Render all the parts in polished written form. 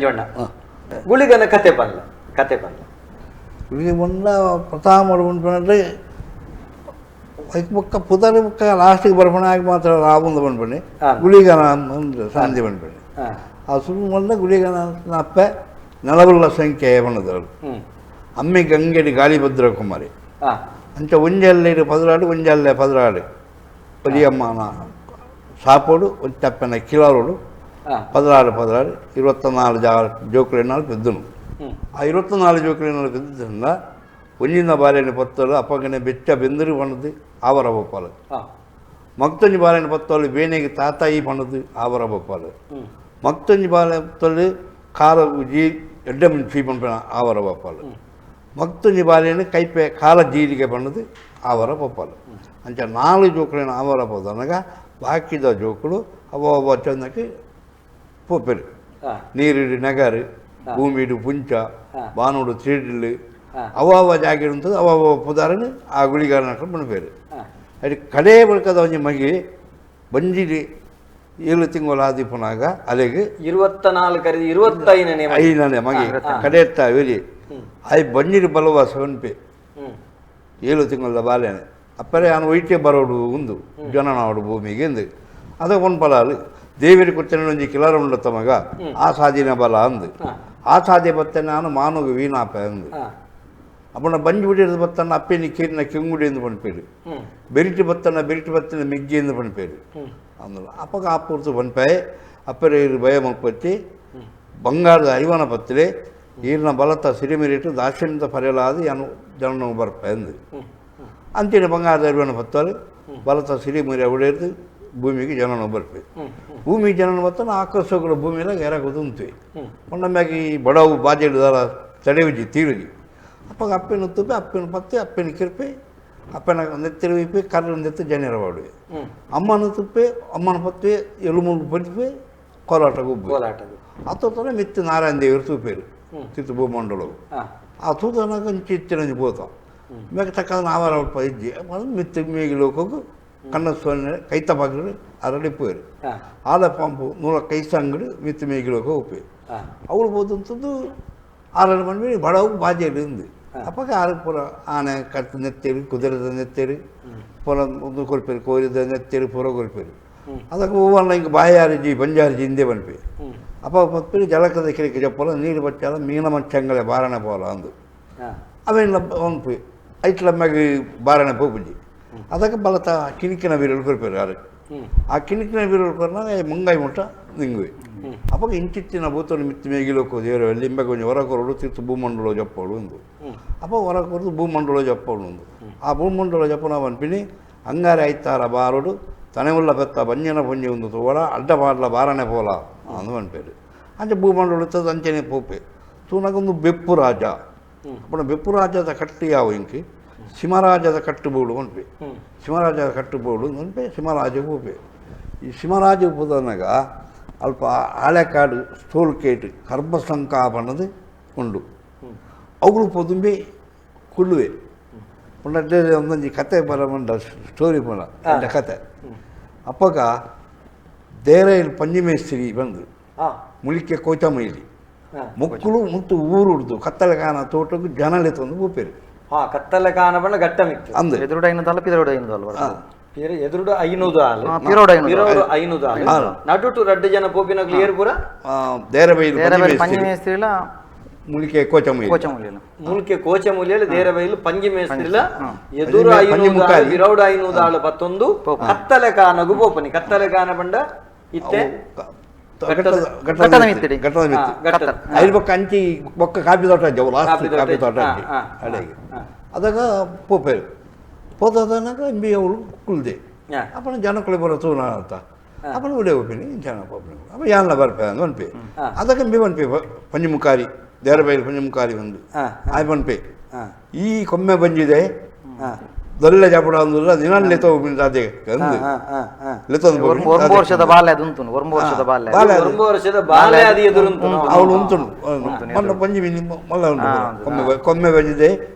Sanjuvanna ಗುಳಿಗನ ಕತೆ ಪನ್ಲ ಕತೆ ಪನ್ಲ ಗುಳಿಗೆ ಬಂಡ ಪ್ರಥಮ ಪನ್ಪಂದ್ರೆ ಐಕ್ ಬೊಕ್ಕ ಪುದರ್ ಬೊಕ್ಕ ಲಾಸ್ಟಿಗೆ ಬರ್ಪಣೆ ಆಗಿ ಮಾತ್ರ ರಾವುಂದು ಪನ್ಪಣೆ ಗುಳಿಗನ ಸಂಧಿ ಪನ್ಪಣೆ ಆ ಸುರು ಬಂದ ಗುಳಿಗನ ಅಪ್ಪೆ ನೆಲವುಳ್ಳ ಸಂಖ್ಯೆ ಪಣ್ಣದರು ಅಮ್ಮೆ ಗಂಗೆಡಿ ಗಾಳಿಭದ್ರ ಕುಮಾರಿ ಅಂಚ ಒಂಜಲ್ಲೆ ಪದರಾಡು ಒಂಜಲ್ಲೆ ಪದರಾಡು ಒಲಿಯಮ್ಮನ ಸಾಪೋಡು ಒಂಜಪ್ಪನ ಕಿಲಾರೋಡು ಪದರಾಡು ಪದರಾಡು 24 ಜಾ ಜೋಕುಲೆನಾಳು ಪೆದ್ದನು. ಆ 24 ಜೋಕುಲೆನಾಳು ಪೆದ್ದಿಂದ ಒಂಜಿನ ಬಾಲೆನ ಪತ್ತಲು ಅಪ್ಪಗನೆ ಬೆಚ್ಚ ಬೆಂದರು ಪಣ್ಣದು ಆವರ ಬೊಪ್ಪಾಲು. ಮಕ್ತೊಂಜಿ ಬಾಲೆನ ಪತ್ತಲು ಬೇನೆಗೆ ತಾತಾಯಿ ಪಣ್ಣದು ಆವರ ಬೊಪ್ಪಾಲು. ಮಕ್ತೊಂಜಿ ಬಾಲೆ ಪತ್ತಲು ಕಾಲ ಜೀ ಎಡ್ಡೆ ಮುಂಚಿ ಪನ್ಪಿನ ಆವರ ಬೊಪ್ಪಾಲು. ಮಕ್ತೊಂಜಿ ಬಾಲೆನ ಕೈಪೆ ಕಾಲ ಜೀರಿಗೆ ಪಣ್ಣದು ಆವರ ಬೊಪ್ಪಾಲು. ಅಂಚ 4 ಜೋಕುಲೆನ ಆವರ ಪೋದನಗ ಬಾಕಿದ ಜೋಕುಲು ಅವ ಅವ ಚಂದಕ್ಕೆ ಪೋಪೆರು. ನೀರಿಡು ನಗರು, ಭೂಮಿಡು ಪುಂಚ, ಬಾನುಡು ತ್ರೀಡಿಲು, ಅವ ಅವ ಜಾಗೆ ಉಂಟು ಅವ ಅವ ಪುದಾರನು ಆ ಗುಳಿಗಾರನ ಪನ್ಪೇರು. ಅದು ಕಡೆ ಬಳ್ಕದ ಒಂಜಿ ಮಗಿ ಬಂಜಿಡಿ 7 ತಿಂಗಳು ಆದಿಪ್ಪುನಾಗ ಅಲೆಗ್ 24 ಕರಿದು 25ನೇ ಐದನೇ ಮಗಿ ಕಡೆತ್ತ ಇರಿ ಆಯ್ ಬಂಜಿಡಿ ಬಲವ ಸೊನ್ಪೆ 7 ತಿಂಗಳ ಬಾಲೆನೆ ಅಪ್ಪರೆ ನಾನು ಒಯ್ಟೆ ಬರೋಡು ಉಂದು ಜನನಾಡು ಭೂಮಿಗೆ ಎಂದು ಅದ ಪನ್ಪಲಾಲು ದೇವಿರಿ ಕೊತ್ತನೆ ಒಂಜಿ ಕಿಲಾರ ಉಂಡತ್ತ ಮಗ ಆ ಸಾಧಿನ ಬಲ ಅಂದು ಆ ಸಾಧ್ಯ ಬತ್ತೆ ನಾನು ಮಾನುಗ ವೀಣಾಪೆ ಅಂದು. ಅಪ್ಪನ ಬಂಜಿ ಬಿಡಿದ ಬತ್ತನ ಅಪ್ಪೆನಿ ಕೀರಿನ ಕೆಂಗುಡಿ ಎಂದು ಪನ್ಪೇರು. ಬೆರಿಟಿ ಬತ್ತನ ಬೆರಿಟಿ ಬತ್ತನ ಮೆಗ್ಗಿ ಎಂದು ಪನ್ಪೇರು. ಅಂದಲ್ಲ ಅಪ್ಪಗ ಆ ಪೂರ್ತು ಪನ್ಪೆ ಅಪ್ಪರೆ ಇರು ಭಯ ಮಲ್ಪತ್ತಿ ಬಂಗಾರದ ಅರಿವನ ಪತ್ತಲೆ ಈರಿನ ಬಲತ ಸಿರಿಮಿರಿಟ್ಟು ದಾಕ್ಷಿಣ್ಯದ ಪರೆಯಲಾದ ಯಾನು ಜನನ ಬರ್ಪೆ ಅಂದು. ಅಂತಿನ ಬಂಗಾರದ ಅರಿವನ ಪತ್ತಲು ಬಲತ ಸಿರಿಮಿರಿ ಅವಳಿರ್ದು ಭೂಮಿಗೆ ಜನನ ಬರ್ಪೆ. ಭೂಮಿಗೆ ಜನನ ಬತ್ತನ ಆಕರ್ಷಕರು ಭೂಮಿಯೆಲ್ಲ ಎರಗುದುಂತುವೆ. ಒಂದಮ್ಮಾಗಿ ಬಡವು ಬಾಜೆಡು ದಾರ ತಡೆಯುಜಿ ತೀರುಜಿ. ಅಪ್ಪಾಗ ಅಪ್ಪನ ತುಪ್ಪೆ ಅಪ್ಪನ ಪತ್ತೆ ಅಪ್ಪನ ಕಿರ್ಪೆ ಅಪ್ಪನ ನೆತ್ತಿರುವಿಪೆ ಕರ್ರ ನೆತ್ತು ಜನರ ಬಾಡುವೆ. ಅಮ್ಮನ ತುಪ್ಪೆ ಅಮ್ಮನ ಪತ್ತೆ ಎಲುಮುಲ್ಲು ಪಡಿಪೆ ಕೋಲಾಟ ಗುಬ್ಬು ಅತ್ತೋತನೆ ಮಿತ್ತು ನಾರಾಯಣ ದೇವರು ತೂಪೇರು ತಿತ್ತು ಭೂಮಂಡಲವು. ಆ ತೂತನಾಗ ಚಿತ್ತಿರಂಜಿ ಪೋತ ಮೇಕ ತಕ್ಕ ನಾವರ ಇಜ್ಜಿ ಮಿತ್ತು ಮೇಗಿ ಲೋಕకు ಕಣ್ಣ ಸೊನ್ನೆ ಕೈತ ಬಾಗಿಲು ಅರಳಿ ಪೋಯರು. ಆಲ ಪಂಪು ನೂರ ಕೈಸಂಗಡು ಮಿತ್ತು ಮೇಗಿ ಲೋಕ ಉಪ್ಪೆ ಅವಳು పోతుంటుంది ಆರಡು ಮಂದಿ ಬಡವು ಬಾಜೆಡು ఉంది. ಅಪ್ಪಗ ಆರು ಪೂರ ಆನೆ ಕಟ್ಟು ನೆತ್ತೇರಿ ಕುದುರೆದ ನೆತ್ತೇರಿ ಪೂರ ಒಂದು ಕೊಲ್ಪೇರು ಕೋರಿದ ನೆತ್ತೇರಿ ಪೂರ ಕೊಲ್ಪೇರು. ಅದಕ್ಕೆ ಹೂವನ್ನ ಹಿಂಗೆ ಬಾಯಾರಿಜಿ ಬಂಜಾರಿಜಿ ಹಿಂದೆ ಬನ್ಪಿ ಅಪ್ಪ ಪತ್ಪೇರಿ ಜಲಕದ ಕಿರಿಕೆ ಜಪ್ಪಲ ನೀರು ಬಚ್ಚಾಲ ಮೀನ ಮಚ್ಚಂಗಳೆ ಬಾರಣೆ ಪೋಲ ಅಂದು ಅವೆಲ್ಲ ಒನ್ಪಿ ಐಟ್ಲ ಮ್ಯಾಗ ಬಾರಣೆ ಪೋಪುಜಿ. ಅದಕ್ಕೆ ಬಲತ ಕಿಣಿಕಿನ ಬೀರಲು ಕೊಲ್ಪೇರು ಆರು. ಆ ಕಿಣಿಕಿನ ಬೀರಲು ಕೊರ್ನಾಗ ಮುಂಗಾಯಿ ಮುಟ್ಟ ನಿಂಗುವೆ. ಅವಾಗ ಇಂಚಿತ್ತಿನ ಭೂತನ ಮಿತ್ತು ಮೇಗಿಲೋಕು ದೇವರು ಲಿಂಬೆ ಕೊಂಚ ಹೊರ ಕೊರಡು ತಿರ್ತು ಭೂಮಂಡಲ ಜಪ್ಪೋಡು ಒಂದು. ಅಪ್ಪ ಹೊರ ಕೊರದು ಭೂಮಂಡಲ ಜಪ್ಪೋಡು ಒಂದು. ಆ ಭೂಮಂಡಲ ಜಪ್ಪನ ಪನ್ಪಿನಿ ಅಂಗಾರೆ ಐತಾರ ಬಾರೋಡು ತನೆವುಳ್ಳ ಪೆತ್ತ ಬಂಜನ ಪೊಂಜಿ ಒಂದು ತೋಡ ಅಡ್ಡ ಪಾಡ್ಲ ಬಾರನೆ ಪೋಲ ಅಂದು ಪನ್ಪೇರು. ಅಂಚೆ ಭೂಮಂಡಲ ಇತ್ತದ ಅಂಚನೆ ಪೋಪೆ ತೂನಗೊಂದು ಬೆಪ್ಪು ರಾಜ ಅಪ್ಪಣ ಬೆಪ್ಪು ರಾಜದ ಕಟ್ಟು ಯಾವ ಇಂಕಿ ಸಿಂಹರಾಜದ ಕಟ್ಟುಬೋಡು ಪನ್ಪೆ. ಸಿಂಹರಾಜದ ಕಟ್ಟುಬೋಡು ಪನ್ಪೆ ಸಿಂಹರಾಜ ಪೋಪೆ. ಈ ಸಿಂಹರಾಜ ಪೋದನಾಗ ಅಲ್ಪ ಆಳೆಕಾಡು ಸ್ಟೋಲ್ ಕೇಟ್ ಕರ್ಬಸಂಕ ಪನ್ನದು ಉಂಡು. ಅವುಗಳು ಪೊದುಂಬೆ ಕುಳ್ಳುವೆ ಪಂಡ ಒಂದೊಂಜಿ ಕತೆ ಬರಮಂಡ ಸ್ಟೋರಿ ಪಂಡ ಅಂಡ ಕತೆ. ಅಪ್ಪಗ ದೇರೈಲ್ ಪಂಜಿಮೇಸ್ತ್ರಿ ಬಂದು ಮುಳಿಕೆ ಕೋಚಮೈಲಿ ಮೊಕ್ಕಳು ಮುತ್ತು ಊರುಡ್ದು ಕತ್ತಲೆಕಾನ ತೋಟಕ್ಕೆ ಜನಲೆ ತಂದು ಪೋಪೇರು. ಕತ್ತಲೆ ಕಾನ ಬಣ್ಣ ಗಟ್ಟ ಮಿಕ್ತು ಅಂದು ಎದುರುಡು ಐನೂರು ಅಲ್ಲ ಪಿರೋಡು ಐನೂರು ಅಲ್ವ ಎದುರುಡು 500 ಆಲು ಪಿರೋಡು 500 ಆಲು ನಡುಟು ರಡ್ಡು ಜನ ಪೋಪಿನಗ್ಲು ಏರು ಪೂರ ದೇರಬೈಲು ಪಂಜಿಮೇಸ್ತ್ರಿಲ ಮುಳಿಕೆ ಕೋಚಮೈಲಿ ಮುಲ್ಕೆ ಕೋಚಮೂಲಿಯಲ್ಲಿ ದೇರಬೈಲು ಪಂಜಿ ಮೇಸ್ತ್ರಿಲ ಎದುರು 500 ಆಲು ಪಿರೋಡು 500 ಆಲು ಪತ್ತೊಂದು ಕತ್ತಲೆ ಕಾನಗು ಪೋಪನಿ. ಕತ್ತಲೆ ಕಾನ ಬಂಡ ಇತ್ತೆ ಘಟ್ಟದ ಮಿತ್ತಿ ಐದು ಬೊಕ್ಕ ಅಂಚಿ ಬೊಕ್ಕ ಕಾಫಿ ತೋಟ ಅಜ್ಜಿ ಲಾಸ್ಟ್ ಕಾಫಿ ತೋಟ ಅಜ್ಜಿ ಅಡೆಗೆ ಅದಾಗ ಪೋಪೇರು ಪೋತದನಾಗ ಇಂಬಿ ಅವಳು ಕುಲ್ದೆ ಅಪ್ಪನ ಜನಕ್ಕಳು ಬರೋ ತೂನ ಅಂತ ಅಪ್ಪನ ಉಡೆ ಹೋಗ್ತೀನಿ ಜನ ಪೋಪಿನ ಅಪ್ಪ ಯಾನ್ಲ ಬರ್ಪೆ ಅಂದ್ ಪನ್ಪೆ. ಅದಕ್ಕೆ ಇಂಬಿ ಪನ್ಪೆ ಪಂಜಿಮುಖಾರಿ ದೇರಬೈಲು ಪಂಜಿಮುಖಾರಿ ಒಂದು ಆಯ್ ಪನ್ಪೆ ಈ ಕೊಮ್ಮೆ ಬಂಜಿದೆ ದೊಲ್ಲೆ ಜಾಪುಡ ಅಂದುಲ್ಲ ನಿನನ್ ಲೆತೋ ಅದೇ ಅಂದು ಒಂಬ ವರ್ಷದ ಬಾಲ್ಯ ಅದು ಉಂಟು ಒಂಬ ವರ್ಷದ ಬಾಲ್ಯ ಒಂಬ ವರ್ಷದ ಬಾಲ್ಯ ಅದು ಎದುರುಂಟು ಅವಳು ಉಂಟು ಮೊನ್ನ ಪಂಜಿ ಮಲ್ಲ ಉಂಟು ಕೊಮ್ಮೆ ಕೊಮ್ಮೆ ಬಂಜಿದೆ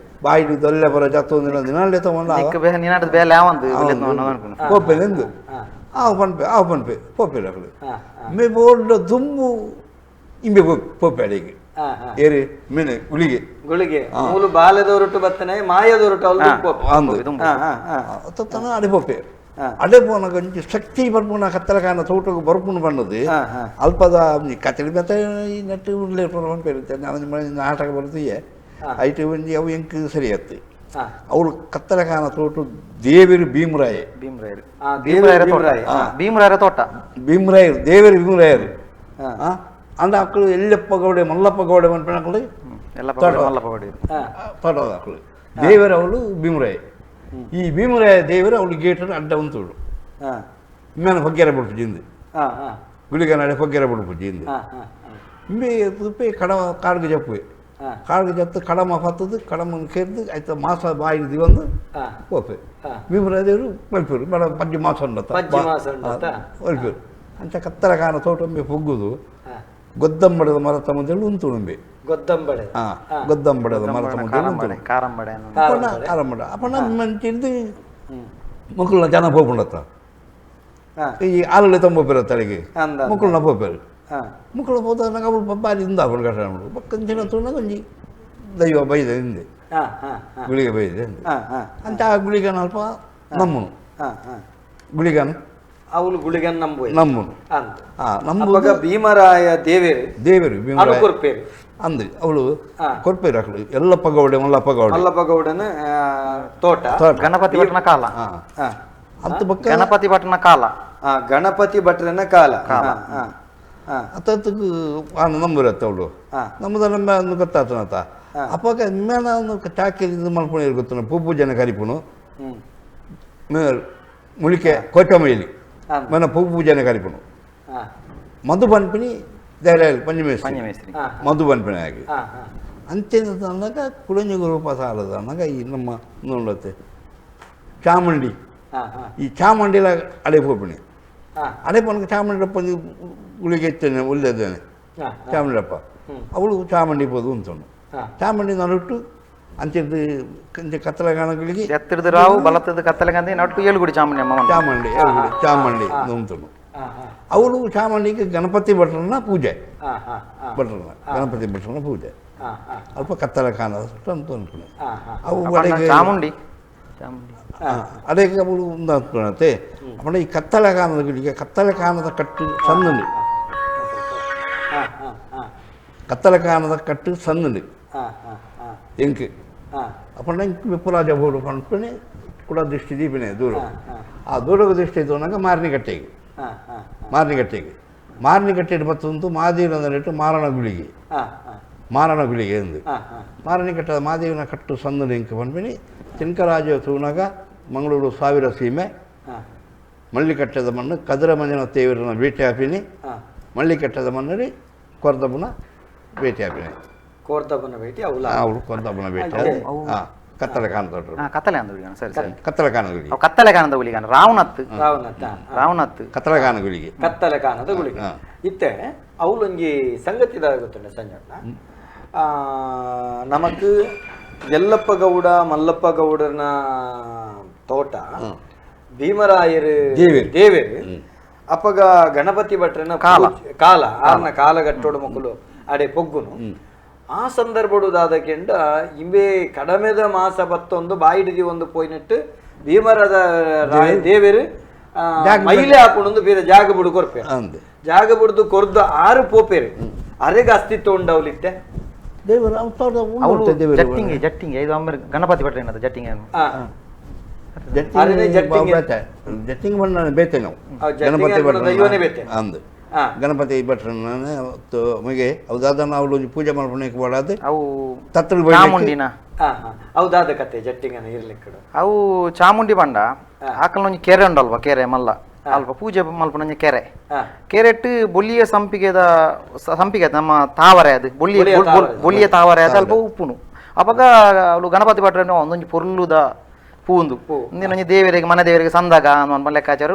ಬಾಯಿಡು ದೊಲ್ಲೆ ಬರ ಜತ್ತೊಂದಿನ ದಿನ ಲೆತೋ ನಿನಾಟದ ಬೇಲೆ ಯಾವಂದು ಪೋಪೆಲೆಂದು ಆವು ಪನ್ಪೆ ಆವು ಪನ್ಪೆ ಪೋಪೆಲೆ ಅಕಲು ಮೇ ಬೋರ್ಡ್ ದುಂಬು ಇಂಬೆ ಪೋಪೆ ಅಡಿಗೆ ಏರಿ ಮೀನು ಗುಳಿಗೆ ಗುಳಿಗೆ ಮೂಲು ಬಾಲೆದೊರಟು ಬತ್ತನೆ ಮಾಯದೊರಟು ಅತ್ತನ ಅಡೆ ಪೋಪೆ ಅಡೆ ಪೋನಾಗ ಒಂಜಿ ಶಕ್ತಿ ಬರ್ಪುನ ಕತ್ತಲಕಾನ ತೋಟకు ಬರ್ಪುನ ಬಣ್ಣದು ಅಲ್ಪದ ಕತ್ತಲಿ ಮತ್ತೆ ಈ ನೆಟ್ಟು ಉಳ್ಳೆ ನಾಟಕ ಬರ್ತದೆ ಐಟು ಒಂಜಿ ಅವು ಎಂಕ್ ಸರಿ ಆಯ್ತು ಅವಳು ಕತ್ತಲಕಾನ ತೋಟ ದೇವರು ಭೀಮರಾಯ ಭೀಮರಾಯರು ಭೀಮರಾಯರ ತೋಟ ಭೀಮರಾಯರು ದೇವರು ಭೀಮರಾಯರು ಅಂದ ಅಕ್ಕಳು ಎಲ್ಲಪ್ಪ ಗೌಡೆ ಮಲ್ಲಪ್ಪ ಗೌಡೆ ಮನ್ಪಣಕ್ಕಳು ತೋಟದ ಅಕ್ಕಳು ದೇವರು ಅವಳು ಭೀಮರಾಯ ಈ ಭೀಮರಾಯ ದೇವರು ಅವಳು ಗೇಟನ್ನು ಅಡ್ಡ ಉಂತುಳು ಮೇನ ಹೊಗ್ಗೆರೆ ಬಿಡ್ಪುಜಿಂದು ಗುಳಿಗನಾಡೆ ಹೊಗ್ಗೆರೆ ಬಿಡ್ಪುಜಿಂದು ಇಂಬೆ ತುಪ್ಪೆ ಕಡ ಕಾಡ್ಗೆ ಜಪ್ಪುವೆ ಕಾಡ್ಗೆ ಜತ್ತು ಕಡಮ ಪತ್ತದು ಕಡಮನ ಕೇರ್ದು ಆಯ್ತು ಮಾಸ ಬಾಯಿ ಒಂದು ಹೋಪೆ ಭೀಮರಾಯ ದೇವರು ಮಲ್ಪೇರು ಬಡ ಪಜ್ಜಿ ಮಾಸ ಉಂಡತ್ತ ಮಲ್ಪೇರು ಅಂಚ ಕತ್ತರ ಕಾನ ತೋಟೊಂಬೆ ಪೊಗ್ಗುದು ಗೊದ್ದಂಬಡದ ಮರತ ಮುಂದೆ ಉಂತುಣುಂಬೆ ಗೊದ್ದಂಬಡೆ ಗೊದ್ದಂಬಡದ ಮರತ ಮುಂದೆ ಉಂತುಣು ಕಾರಂಬಡ ಅಪ್ಪಣ ಮಂಚಿಂದು ಮಕ್ಕಳನ್ನ ಜನ ಪೋಪುಂಡತ್ತ ಈ ಆಲಲ್ಲಿ ತಂಬೋಪೇರ ತಲೆಗೆ ಮಕ್ಕಳನ್ನ ಪೋಪೇರು ಮಕ್ಕಳು ಹೋದಾಗ ಅವಳು ಬಾರಿ ಇಂದ ಅವಳು ಕಟ್ಟ ಪಕ್ಕಂಚಿನ ತುಣ ಒಂಜಿ ದೈವ ಬೈದೆ ಹಿಂದೆ ಗುಳಿಗೆ ಬೈದೆ ಅಂತ ಆ ಗುಳಿಗನ ಅಲ್ಪ ನಮ್ಮನು ಗುಳಿಗನ ಅವಳು ಗುಳಿಗನ್ ನಂಬು ನಂಬುನು ನಮ್ಮ ಭೀಮರಾಯ ದೇವೇರು ದೇವರು ಭೀಮರಾಯ ಕೊರ್ಪೇರು ಅಂದು ಅವಳು ಕೊರ್ಪೇರು ಅಕ್ಕಳು ಎಲ್ಲಪ್ಪ ಗೌಡೆ ಮಲ್ಲಪ್ಪ ಗೌಡೆ ಮಲ್ಲಪ್ಪ ಗೌಡನ ತೋಟ ಗಣಪತಿ ಭಟ್ನ ಕಾಲ ಅಂತ ಬಕ್ಕ ಗಣಪತಿ ಭಟ್ನ ಕಾಲ ಗಣಪತಿ ಭಟ್ರನ ಕಾಲ ಅತ್ತತ್ತಕ್ಕೆ ನಂಬುರತ್ತ ಅವಳು ನಮ್ಮದ ನಮ್ಮ ಅಂದು ಗೊತ್ತಾತನತ್ತ ಅಪ್ಪಾಗ ಮೇನ ಚಾಕಿ ಇದು ಮಲ್ಕೊಂಡು ಗೊತ್ತ ಪೂ ಪೂಜೆನ ಕರಿಪುನು ಮುಳಿಕೆ ಕೋಚಮೈಲಿ మన పూ పూజనే కరిపును ಮಧು ಪನ್ಪಿನಿ ದೇರಾಯಲ್ ಪಂಚಮೇಶ್ವರಿ ಮಧು ಪನ್ಪಿನಿ ಆಗಿ ಅಂಚೆನ ಅಂದಾಗ ಕುಡಂಜಿ ರೂಪ ಸಾಲದ ಅಂದಾಗ ಈ ನಮ್ಮ ನೋಡತ್ತೆ ಚಾಮುಂಡಿ ಈ ಚಾಮುಂಡಿಲ ಅಡೆ ಪೋಪಿಣಿ ಅಡೆ ಪೋನಕ ಚಾಮುಂಡಪ್ಪ ಗುಳಿಗೆ ಎತ್ತೇನೆ ಒಳ್ಳೆದೇನೆ ಚಾಮುಂಡಪ್ಪ ಅವಳು ಚಾಮುಂಡಿ ಪೋದು ಉಂಟು ಚಾಮುಂಡಿ ನಡುಟ್ಟು ಅಂಚೆದ್ದು ಕತ್ತಲಗಾನಗಳಿಗೆ ಎತ್ತಿಡ್ದು ರಾವು ಬಲತ್ತದ ಕತ್ತಲಗಂದೆ ನಟ್ಟು ಏಳುಗುಡಿ ಚಾಮುಂಡಿ ಚಾಮುಂಡಿ ಏಳುಗುಡಿ ಚಾಮುಂಡಿ ಉಂಟು ಅವಳು ಚಾಮುಂಡಿಗೆ ಗಣಪತಿ ಭಟ್ರನ್ನ ಪೂಜೆ ಭಟ್ರನ್ನ ಗಣಪತಿ ಭಟ್ರನ್ನ ಪೂಜೆ ಅಲ್ಪ ಕತ್ತಲ ಕಾನ ಅಂತ ಅನ್ಕೊಂಡು ಅವು ಚಾಮುಂಡಿ ಅದಕ್ಕೆ ಅವಳು ಒಂದು ಅಂದ್ಕೊಳತ್ತೆ ಅಪ್ಪಣ ಈ ಕತ್ತಲ ಕಾನದ ಗುಡಿಗೆ ಕತ್ತಲ ಕಾನದ ಕಟ್ಟು ಸಣ್ಣದು ಕತ್ತಲ ಕಾನದ ಕಟ್ಟು ಸಣ್ಣದು ಎಂಕ್ ಅಪ್ಪಣ ಇಂಕ್ ವಿಪುರಾಜ ಬೋಡು ಪನ್ಪಣೆ ಕೂಡ ದೃಷ್ಟಿ ದೀಪಿನೇ ದೂರ ಆ ದೂರದ ದೃಷ್ಟಿ ತೋನಾಗ ಮಾರನಿಕಟ್ಟೆಗೆ ಮಾರನಿಕಟ್ಟೆಗೆ ಮಾರನಿಕಟ್ಟೆ ಬತ್ತಂತು ಮಾದೇವನ ಮಾರಣ ಗುಳಿಗೆ ಮಾರಣ ಗುಳಿಗೆ ಎಂದು ಮಾರನಿಕಟ್ಟದ ಮಾದೇವನ ಕಟ್ಟು ಸಣ್ಣದು ಇಂಕ್ ಪನ್ಪಿಣಿ ತಿನ್ಕರಾಜ ತೂನಾಗ ಮಂಗಳೂರು ಸಾವಿರ ಸೀಮೆ ಮಳ್ಳಿಕಟ್ಟದ ಮಣ್ಣು ಕದರ ಮಂಜನ ತೇವರನ್ನ ಭೇಟಿ ಹಾಪಿನಿ ಮಳ್ಳಿಕಟ್ಟದ ಮಣ್ಣಲ್ಲಿ ಕೊರ್ದಬ್ಬನ ಭೇಟಿ ಹಾಪಿನಿ ಕೋರ್ದಬ್ಬನ ಭೇಟಿ ಅವಳು ಕೊರ್ದಬ್ಬನ ಭೇಟಿ ಕತ್ತಲೆ ಕಾಣದ ಕತ್ತಲೆ ಅಂದ ಸರಿ ಸರಿ ಕತ್ತಲೆ ಕಾಣದ ಗುಳಿಗೆ ಕತ್ತಲೆ ಕಾಣದ ಗುಳಿಗೆ ರಾವಣತ್ ರಾವಣತ್ ರಾವಣತ್ ಕತ್ತಲೆ ಕಾಣ ಗುಳಿಗೆ ಕತ್ತಲೆ ಕಾಣದ ಗುಳಿಗೆ ಇತ್ತೆ ಅವಳೊಂಜಿ ಸಂಗತಿದ ಗೊತ್ತುಂಡ ಸಂಜಣ್ಣ ನಮಕ್ ಎಲ್ಲಪ್ಪ ಗೌಡ ಮಲ್ಲಪ್ಪ ಗೌಡನ ತೋಟ ಭೀಮರಾಯರು ದೇವೇರು ಅಪ್ಪಗ ಗಣಪತಿ ಭಟ್ರನ ಕಾಲ ಕಾಲ ಆರ್ನ ಕಾಲಗಟ್ಟೋಡು ಮಕ್ಕಳು ಅಡೆ ಪೊಗ್ಗುನು ಆ ಸಂದರ್ಭಡು ದಾದಕೆಂಡ ಇಂಬೆ ಕಡಮೆದ ಮಾಸ ಬತ್ತೊಂದು ಬಾಯಿಡಿದಿ ಒಂದು ಪೋಯಿನಟ್ಟು ಭೀಮರದ ರಾಯ ದೇವೇರು ಮೈಲೆ ಹಾಕೊಂಡು ಬೀರ ಜಾಗ ಬುಡು ಕೊರ್ಪೆ ಜಾಗ ಬುಡ್ದು ಕೊರ್ದು ಆರು ಪೋಪೇರು ಅರೆಗೆ ಅಸ್ತಿತ್ವ ಉಂಡವಲಿತ್ತೆ ಗಣಪತಿ ಭಟ್ರ ಜಟ್ಟಿಂಗ್ ಜಟ್ಟಿಂಗ್ ಬಣ್ಣ ಬೇತೆ ನಾವು ಗಣಪತಿ ಭಟ್ರ ಅಂದು ಗಣಪತಿ ಭಟ್ರನ್ನ ಮಗೆ ಅವು ಅವಳು ಪೂಜೆ ಮಾಡ್ಕೊಳಕ್ಕೆ ಬಾಡದು ಅವು ತತ್ತಲು ಚಾಮುಂಡಿನ ಹೌದಾದ ಕತೆ ಜಟ್ಟಿಂಗನ ಇರ್ಲಿಕ್ಕೆ ಅವು ಚಾಮುಂಡಿ ಬಂಡ ಆಕಲ್ನೊಂಜಿ ಕೆರೆ ಉಂಡಲ್ವ ಕೆರೆ ಮಲ್ಲ ಅಲ್ಪ ಪೂಜೆ ಮಲ್ಪನೊಂಜಿ ಕೆರೆ ಕೆರೆಟ್ ಬೊಲ್ಲಿಯ ಸಂಪಿಗೆದ ಸಂಪಿಗೆ ನಮ್ಮ ತಾವರೆ ಅದು ಬೊಲ್ಲಿಯ ಬೊಲ್ಲಿಯ ತಾವರೆ ಅದು ಅಲ್ಪ ಉಪ್ಪುನು ಅಪಗ ಅವಳು ಗಣಪತಿ ಭಟ್ರನ್ನು ಒಂದೊಂಜಿ ಪೊರ್ಲುದ ಪೂಂದು ಒಂದಿನೊಂಜಿ ದೇವರಿಗೆ ಮನೆ ದೇವರಿಗೆ ಸಂದಾಗ ಅನ್ಪ ಲೆಕ್ಕಾಚಾರ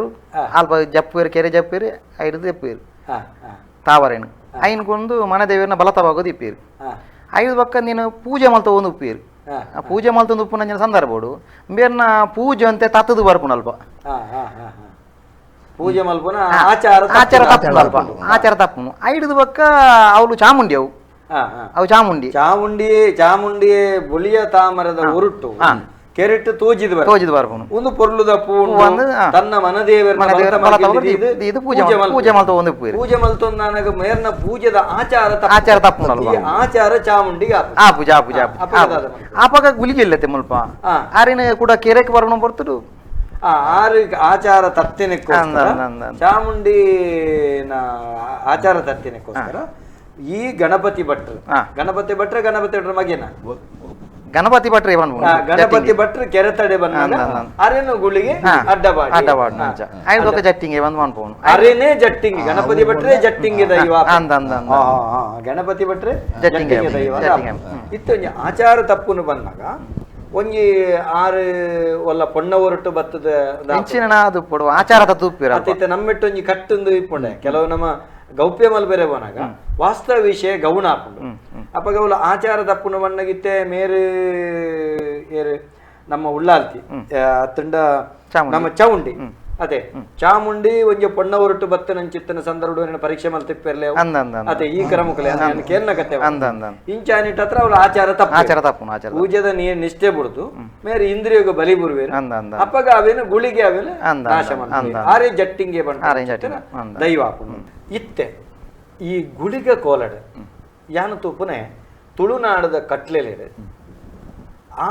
ಅಲ್ಪ ಜಪ್ಪುವೇರು ಕೆರೆ ಜಪ್ಪುವೇರು ಐದು ಜಪ್ಪುವೇರು ತಾವರೇನು ಐನ್ಕೊಂದು ಮನೆ ದೇವರನ್ನ ಬಲತ ಭಾಗದ ಇಪ್ಪೀರು ಐದು ಪಕ್ಕ ನೀನು ಪೂಜೆ ಮಲ್ತ ಒಂದು ಉಪ್ಪೀರು ಆ ಪೂಜೆ ಮಲ್ತೊಂದು ಉಪ್ಪು ಸಂದರ್ಭಡು ಬೇರ್ನ ಪೂಜೆ ಅಂತೆ ತತ್ತದು ಬರ್ಪುಣಲ್ಪ. ಪೂಜೆ ಮಲ್ಪುನ ಆಚಾರ. ಆಚಾರ ತಪ್ಪುನು ಅಲ್ಪ, ಆಚಾರ ತಪ್ಪುನು. ಐಡ್ದು ಬೊಕ್ಕ ಅವಳು ಚಾಮುಂಡಿ, ಅವು ಅವು ಚಾಮುಂಡಿ ಚಾಮುಂಡಿ ಚಾಮುಂಡಿ ಬೊಳಿಯ ತಾಮರದ ಒರುಟ್ಟು ಕೆರೆಟ್ಟು ತೋಜಿದ್ ತೋಜಿದ್ ಬರ್ಪುನು. ಒಂದು ಪೊರ್ಲುದ ಪೂ ತನ್ನ ಮನದೇವರ ಪೂಜೆ ಪೂಜೆ ಮಲ್ತ ಪೂಜೆ ಮಲ್ತೊಂದಾನಗ ಮೇರ್ನ ಪೂಜೆದ ಆಚಾರ ಆಚಾರ ತಪ್ಪುನಲ್ವ. ಆಚಾರ ಚಾಮುಂಡಿಗೆ ಆ ಪೂಜೆ ಆ ಪೂಜೆ ಆಪಗ ಗುಲಿಗೆ ಇಲ್ಲತ್ತೆ ಮುಲ್ಪ ಆರಿನ ಕೂಡ ಕೆರೆಕ್ ಬರ್ಪುನ ಬರ್ತುಡು. ಆರು ಆಚಾರ ತತ್ತಿನಕ್ಕೋಸ್ಕರ, ಚಾಮುಂಡಿನ ಆಚಾರ ತತ್ತಿನಕ್ಕೋಸ್ಕರ ಈ ಗಣಪತಿ ಭಟ್ರು, ಗಣಪತಿ ಭಟ್ರ ಗಣಪತಿ ಭಟ್ರ ಮಗೇನ ಗಣಪತಿ ಭಟ್ರೆ ಗಣಪತಿ ಭಟ್ರು ಕೆರೆ ತಡೆ ಬಂದ ಅರೇನು ಗುಳಿಗೆ ಅಡ್ಡಬಾಡಿ ಅಡ್ಡಬಾಡಿ ಜಟ್ಟಿಂಗೆ ಬಂದು ಅನ್ಪೋನು. ಅರೇನೇ ಜಟ್ಟಿಂಗಿ, ಗಣಪತಿ ಭಟ್ರೆ ಜಟ್ಟಿಂಗಿ ದೈವ, ಗಣಪತಿ ಭಟ್ರೆ ಜಟ್ಟಿಂಗಿ ದೈವ ಇತ್ತು. ಆಚಾರ ತಪ್ಪುನು ಬಂದಾಗ ಒಂಜಿ ಆರು ಒಲ್ಲ ಪೊಣ್ಣ ಒರಟು ಬತ್ತದ ಆಚಾರ ತಪ್ಪು ನಮ್ಮೆಟ್ಟು ಒಂಜಿ ಕಟ್ಟೊಂದು ಇಪ್ಪುಂಡೆ. ಕೆಲವು ನಮ್ಮ ಗೌಪ್ಯ ಮಲ್ಬೇರೆ ಬೋನಾಗ ವಾಸ್ತವ ವಿಷಯ ಗೌಣ ಆಪುಂಡು. ಅಪಗ ಅವಳು ಆಚಾರ ತಪ್ಪುನ ಬಣ್ಣಗಿತ್ತೆ ಮೇರು ಏರು ನಮ್ಮ ಉಳ್ಳಾಲ್ತಿ ಅತ್ತಂಡ ನಮ್ಮ ಚೌಂಡಿ, ಅದೇ ಚಾಮುಂಡಿ ಒಂಜಿ ಪೊಣ್ಣ ಒರಟು ಬತ್ತನಂಚಿತ್ತನ ಸಂದರ್ಭ ಪರೀಕ್ಷೆ ಮಲ್ತಿಪ್ಪೆರ್ಲೆ ಅದೇ ಈ ಕ್ರಮಕ್ಕಲೆ ಕೇರ್ನ ಕತೆ ಇಂಚಾನಿಟ್ ಹತ್ರ ಅವಳು ಆಚಾರ ತಪ್ಪು ಆಚಾರ ತಪ್ಪು ಆಚಾರ ಪೂಜೆದ ನೀರ್ ನಿಷ್ಠೆ ಬಿಡುದು ಮೇರೆ ಇಂದ್ರಿಯೋಗ ಬಲಿ ಬುರುವೇರು. ಅಪ್ಪಗ ಅವೇನು ಗುಳಿಗೆ ಅವೇನು ನಾಶ ಮಾಡ್ತಾರೆ. ಆರೇ ಜಟ್ಟಿಂಗೆ ಬಂಡ ದೈವ ಆಪುಂಡು. ಇತ್ತೆ ಈ ಗುಳಿಗ ಕೋಲಡ್ ಯಾನು ತೂಪುನೆ ತುಳುನಾಡದ ಕಟ್ಲೆಲೇಡು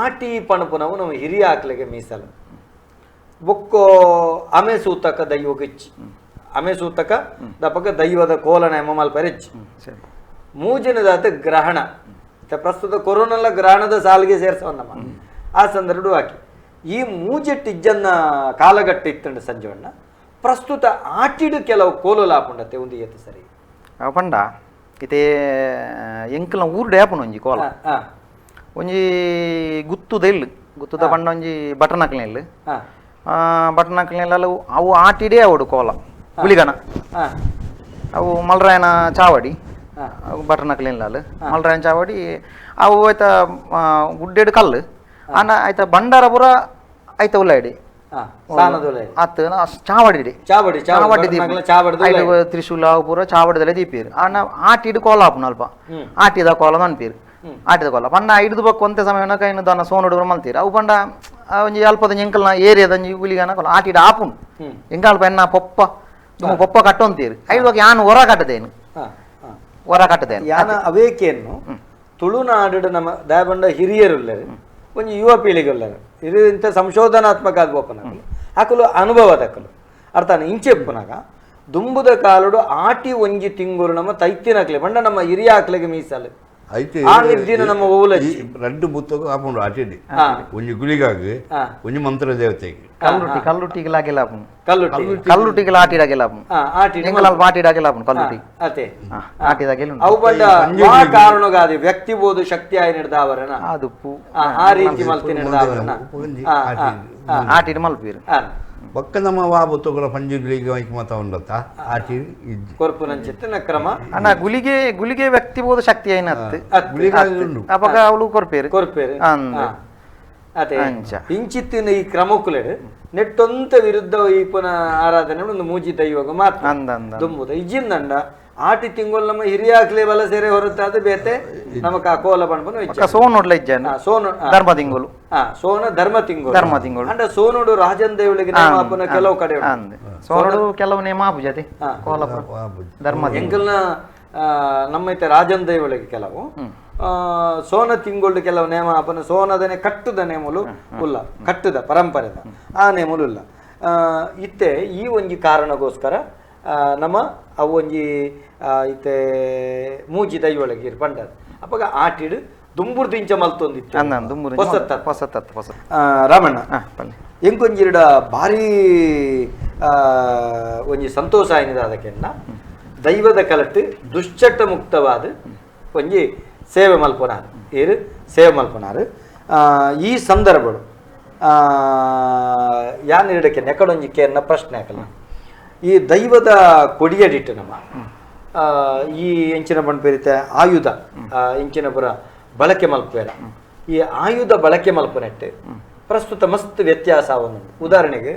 ಆಟಿ ಪಣಪುನವು ನಮ್ಮ ಹಿರಿಯ ಆಕ್ಲೆಗೆ ಮೀಸಲು. ಬೊಕ್ಕೋ ಅಮೆ ಸೂತಕ ದೈವಗಿಚ್ಚಿ, ಅಮೆ ಸೂತಕ ದಪಕ ದೈವದ ಕೋಲನ ಎಮ್ಮ ಮಲ್ಪರೆಚ್ಚಿ. ಮೂಜಿನದಾತ ಗ್ರಹಣ, ಪ್ರಸ್ತುತ ಕೊರೋನೆಲ್ಲ ಗ್ರಹಣದ ಸಾಲಿಗೆ ಸೇರ್ಸವನ್ನಮ್ಮ ಆ ಸಂದರ್ಭ ಹಾಕಿ ಈ ಮೂಜೆಟ್ಟಿಜ್ಜನ್ನ ಕಾಲಗಟ್ಟ ಇತ್ತಂಡ ಸಂಜೀವಣ್ಣ. ಪ್ರಸ್ತುತ ಆಟಿಡು ಕೆಲವು ಕೋಲುಲಾಪುಂಡತೆ ಒಂದು ಏತು ಸರಿ ಪಂಡ ಇತ್ತೆ ಎಂಕಲ್ನ ಊರುಡೆ ಆಪುಂಡು ಒಂಜಿ ಕೋಲ ಒಂಜಿ ಗುತ್ತುದ ಇಲ್ಲು, ಗುತ್ತುದ ಪಂಡ ಒಂಜಿ ಬಟನಕ್ಲಿನ ಇಲ್ಲು, ಬಟನಕ್ಲಿನ ಅವು ಆಟಿಡೇ ಅವಡು ಕೋಲ ಗುಳಿಗನ ಅವು ಮಲ್ರಾಯನ ಚಾವಡಿ ಬಟನಕ್ಲಿನ ಮಲ್ರಾಯನ ಚಾವಡಿ ಅವು ಆಯ್ತ ಗುಡ್ಡೆಡು ಕಲ್ಲು ಆನ ಆಯ್ತ ಬಂಡಾರ ಪೂರ ಆಯ್ತ ಉಲ್ಲಾಡಿ ಚಾವಡಿ ಚಾವಡಿ ತ್ರಿಶೂಲ ಪೂರ ಚಾವಡಿದಲ್ಲೇ ದೀಪೀರು ಆನ ಆಟಿಡು ಕೋಲ ಆಪುಂಡು ಅಲ್ಪ ಆಟಿದ ಕೋಲ ಅನ್ಪೀರು ಆಟಿದ ಕೋಲ ಪಂಡ ಹಿಡಿದು ಬೊಕ್ಕ ಒಂತೆ ಸಮಯ ಕೈನ ದನ ಸೋನುಡು ಮಲ್ತೀರು ಅವು ಪಂಡ ಒಂಜಿ ಅಲ್ಪದ ಎಂಕಲ್ನ ಏರಿಯಾದ ಒಂಜಿ ಗುಳಿಗನ ಕೋಲ ಆಟಿಡ ಆಪುಂಡು. ಎಂಕ ಅಲ್ಪ ಎನ್ನ ಪೊಪ್ಪ ತುಂಬ ಪೊಪ್ಪ ಕಟ್ಟೊಂತೀರು ಐದು ಬಗ್ಗೆ ಯಾನು ಹೊರ ಕಟ್ಟದೇನು ಹೊರ ಕಟ್ಟದೇನು ಯಾನ ಅವೇಕೇನು ತುಳುನಾಡು ನಮ್ಮ ದಯಬಂಡ ಹಿರಿಯರುಲ್ಲರು ಒಂಜಿ ಯುವ ಪೀಳಿಗೆ ಉಲ್ಲರು ಇದು ಇಂಥ ಸಂಶೋಧನಾತ್ಮಕ ಅದು ಒಪ್ಪನಾಗಲು ಹಾಕಲು ಅನುಭವದಕ್ಕಲು ಅರ್ಥಾನ ಇಂಚೆಪ್ಪುನಾಗ ದುಂಬುದ ಕಾಲುಡು ಆಟಿ ಒಂಜಿ ತಿಂಗುರು ನಮ್ಮ ತೈತಿನಕ್ಲೆ ಬಂಡ ನಮ್ಮ ಹಿರಿಯ ಆಕ್ಲೆಗೆ ಮೀಸಲು ನಮ್ಮ ರಡ್ಡು ಬುತ್ತಕು ಆಪುಂಡು ಆಟಿಡಿ ಒಂಜಿ ಗುಳಿಗಾಗಿ ಒಂಜಿ ಮಂತ್ರ ದೇವತೆಗೆ ಕಲ್ಲುಟ್ಟಿ ಕಲ್ಲುಟ್ಟಿಗೆ ಆಪುಂಡು ಕಲ್ಲುಟ್ಟಿಗೆ ಆಟಿಡಾಗೆಲ್ಲ ಆಪುಂಡು ಎಂಕಲ್ ಆಟಿಡಾಗೆಲ್ಲ ಆಪುಂಡು ಕಲ್ಲುಟ್ಟಿ ಅತೆ ಆಟಿದಾಗೆಲ್ಲ ಅವು ಬಂಡ ಕಾರಣಗಾದಿ ವ್ಯಕ್ತಿ ಬೋದು ಶಕ್ತಿ ಆಯಿ ನಡೆದಾವರಣ ಅದು ಆ ರೀತಿ ಮಲ್ತಿ ನಡೆದಾವರಣ ಆಟಿಡ್ ಮಲ್ಪೀರು ಬೊಕ್ಕ ನಮ್ಮ ವಾ ಬುತ್ತುಗಳ ಪಂಜಿ ಗುಳಿಗೆ ಮತ ಉಂಡತ್ತ ಆಟಿ ಕೊರ್ಪುನಂಚಿತ್ತಿನ ಕ್ರಮ ಅಣ್ಣ ಗುಳಿಗೆ ಗುಳಿಗೆ ವ್ಯಕ್ತಿ ಬೋದು ಶಕ್ತಿ ಐನತ್ತು ಅಪಗ ಅವಳು ಕೊರ್ಪೇರು ಕೊರ್ಪೇರು ಅದೇ ಇಂಚಿತ್ತಿನ ಈ ಕ್ರಮಕ್ಕುಲೆಡು ನೆಟ್ಟೊಂತ ವಿರುದ್ಧ ಈ ಪುನಃ ಆರಾಧನೆ ಒಂದು ಮೂಜಿ ದೈವಾಗ ಮಾತ್ರ ದುಂಬುದ ಇಜ್ಜಿಂದಂಡ ಆಟಿ ತಿಂಗಳು ನಮ್ಮ ಹಿರಿಯಾಕ್ಲೆ ಬಲ ಸೇರೆ ಹೊರತಾದ ಬೇತೆ ನಮಕ ಕೋಲ ಪಣಪುನ ಸೋನು ಇಜ್ಜಾನ ಸೋನು ಧರ್ಮ ತಿಂಗಳು ಸೋನ ಧರ್ಮ ತಿಂಗಳು ಧರ್ಮ ತಿಂಗಳು ಅಂಡ ಸೋನುಡು ರಾಜನ್ ದೇವಳಿಗೆ ನೇಮಾಪುನ ಕೆಲವು ಕಡೆ ಸೋನುಡು ಕೆಲವು ನೇಮಾಪು ಜೊತೆ ಕೋಲ ಧರ್ಮ ಎಂಕಲ್ನ ನಮ್ಮ ರಾಜನ್ ದೇವಳಿಗೆ ಕೆಲವು ಸೋನ ತಿಂಗಳು ಕೆಲವು ನೇಮ ಅಪನ ಸೋನದನೆ ಕಟ್ಟುದ ನೇಮಲು ಉಲ್ಲ ಕಟ್ಟುದ ಪರಂಪರೆದ ಆ ನೇಮಲು ಇಲ್ಲ. ಇತ್ತೆ ಈ ಒಂಜಿ ಕಾರಣಗೋಸ್ಕರ ನಮ್ಮ ಅವು ಒಂಜಿ ಇತ್ತೆ ಮೂಜಿ ದೈವೊಳಗೆ ಪಂಡದ ಅಪ್ಪಗ ಆಟಿಡು ದುಂಬುರ್ದು ಇಂಚ ಮಲ್ತೊಂದಿತ್ತು ಹೊಸತ್ತ ರಾಮಣ್ಣ ಎಂಕೊಂಜಿರಡ ಭಾರಿ ಒಂಜಿ ಸಂತೋಷ ಆಯ್ನದ ಅದಕ್ಕೆನ್ನ ದೈವದ ಕಲಟ್ಟು ದುಶ್ಚಟ ಮುಕ್ತವಾದ ಒಂಜಿ ಸೇವೆ ಮಲ್ಪನಾರು ಏರು ಸೇವೆ ಮಲ್ಪನಾರು. ಈ ಸಂದರ್ಭಡು ಯಾನ್ ಇಡಕ್ಕೆ ನೆಕಡೊಂಜಿ ಕೇರ್ನ ಪ್ರಶ್ನೆ ಹಾಕಲ್ಲ ಈ ದೈವದ ಕೊಡಿಯಡಿಟ್ಟು ನಮ್ಮ ಈ ಎಂಚಿನ ಪಣ್ಪೇರಿತೆ ಆಯುಧ ಎಂಚಿನ ಪುರ ಬಳಕೆ ಮಲ್ಪೇರ ಈ ಆಯುಧ ಬಳಕೆ ಮಲ್ಪನೆಟ್ಟು ಪ್ರಸ್ತುತ ಮಸ್ತ್ ವ್ಯತ್ಯಾಸ ಉಂಟು. ಉದಾಹರಣೆಗೆ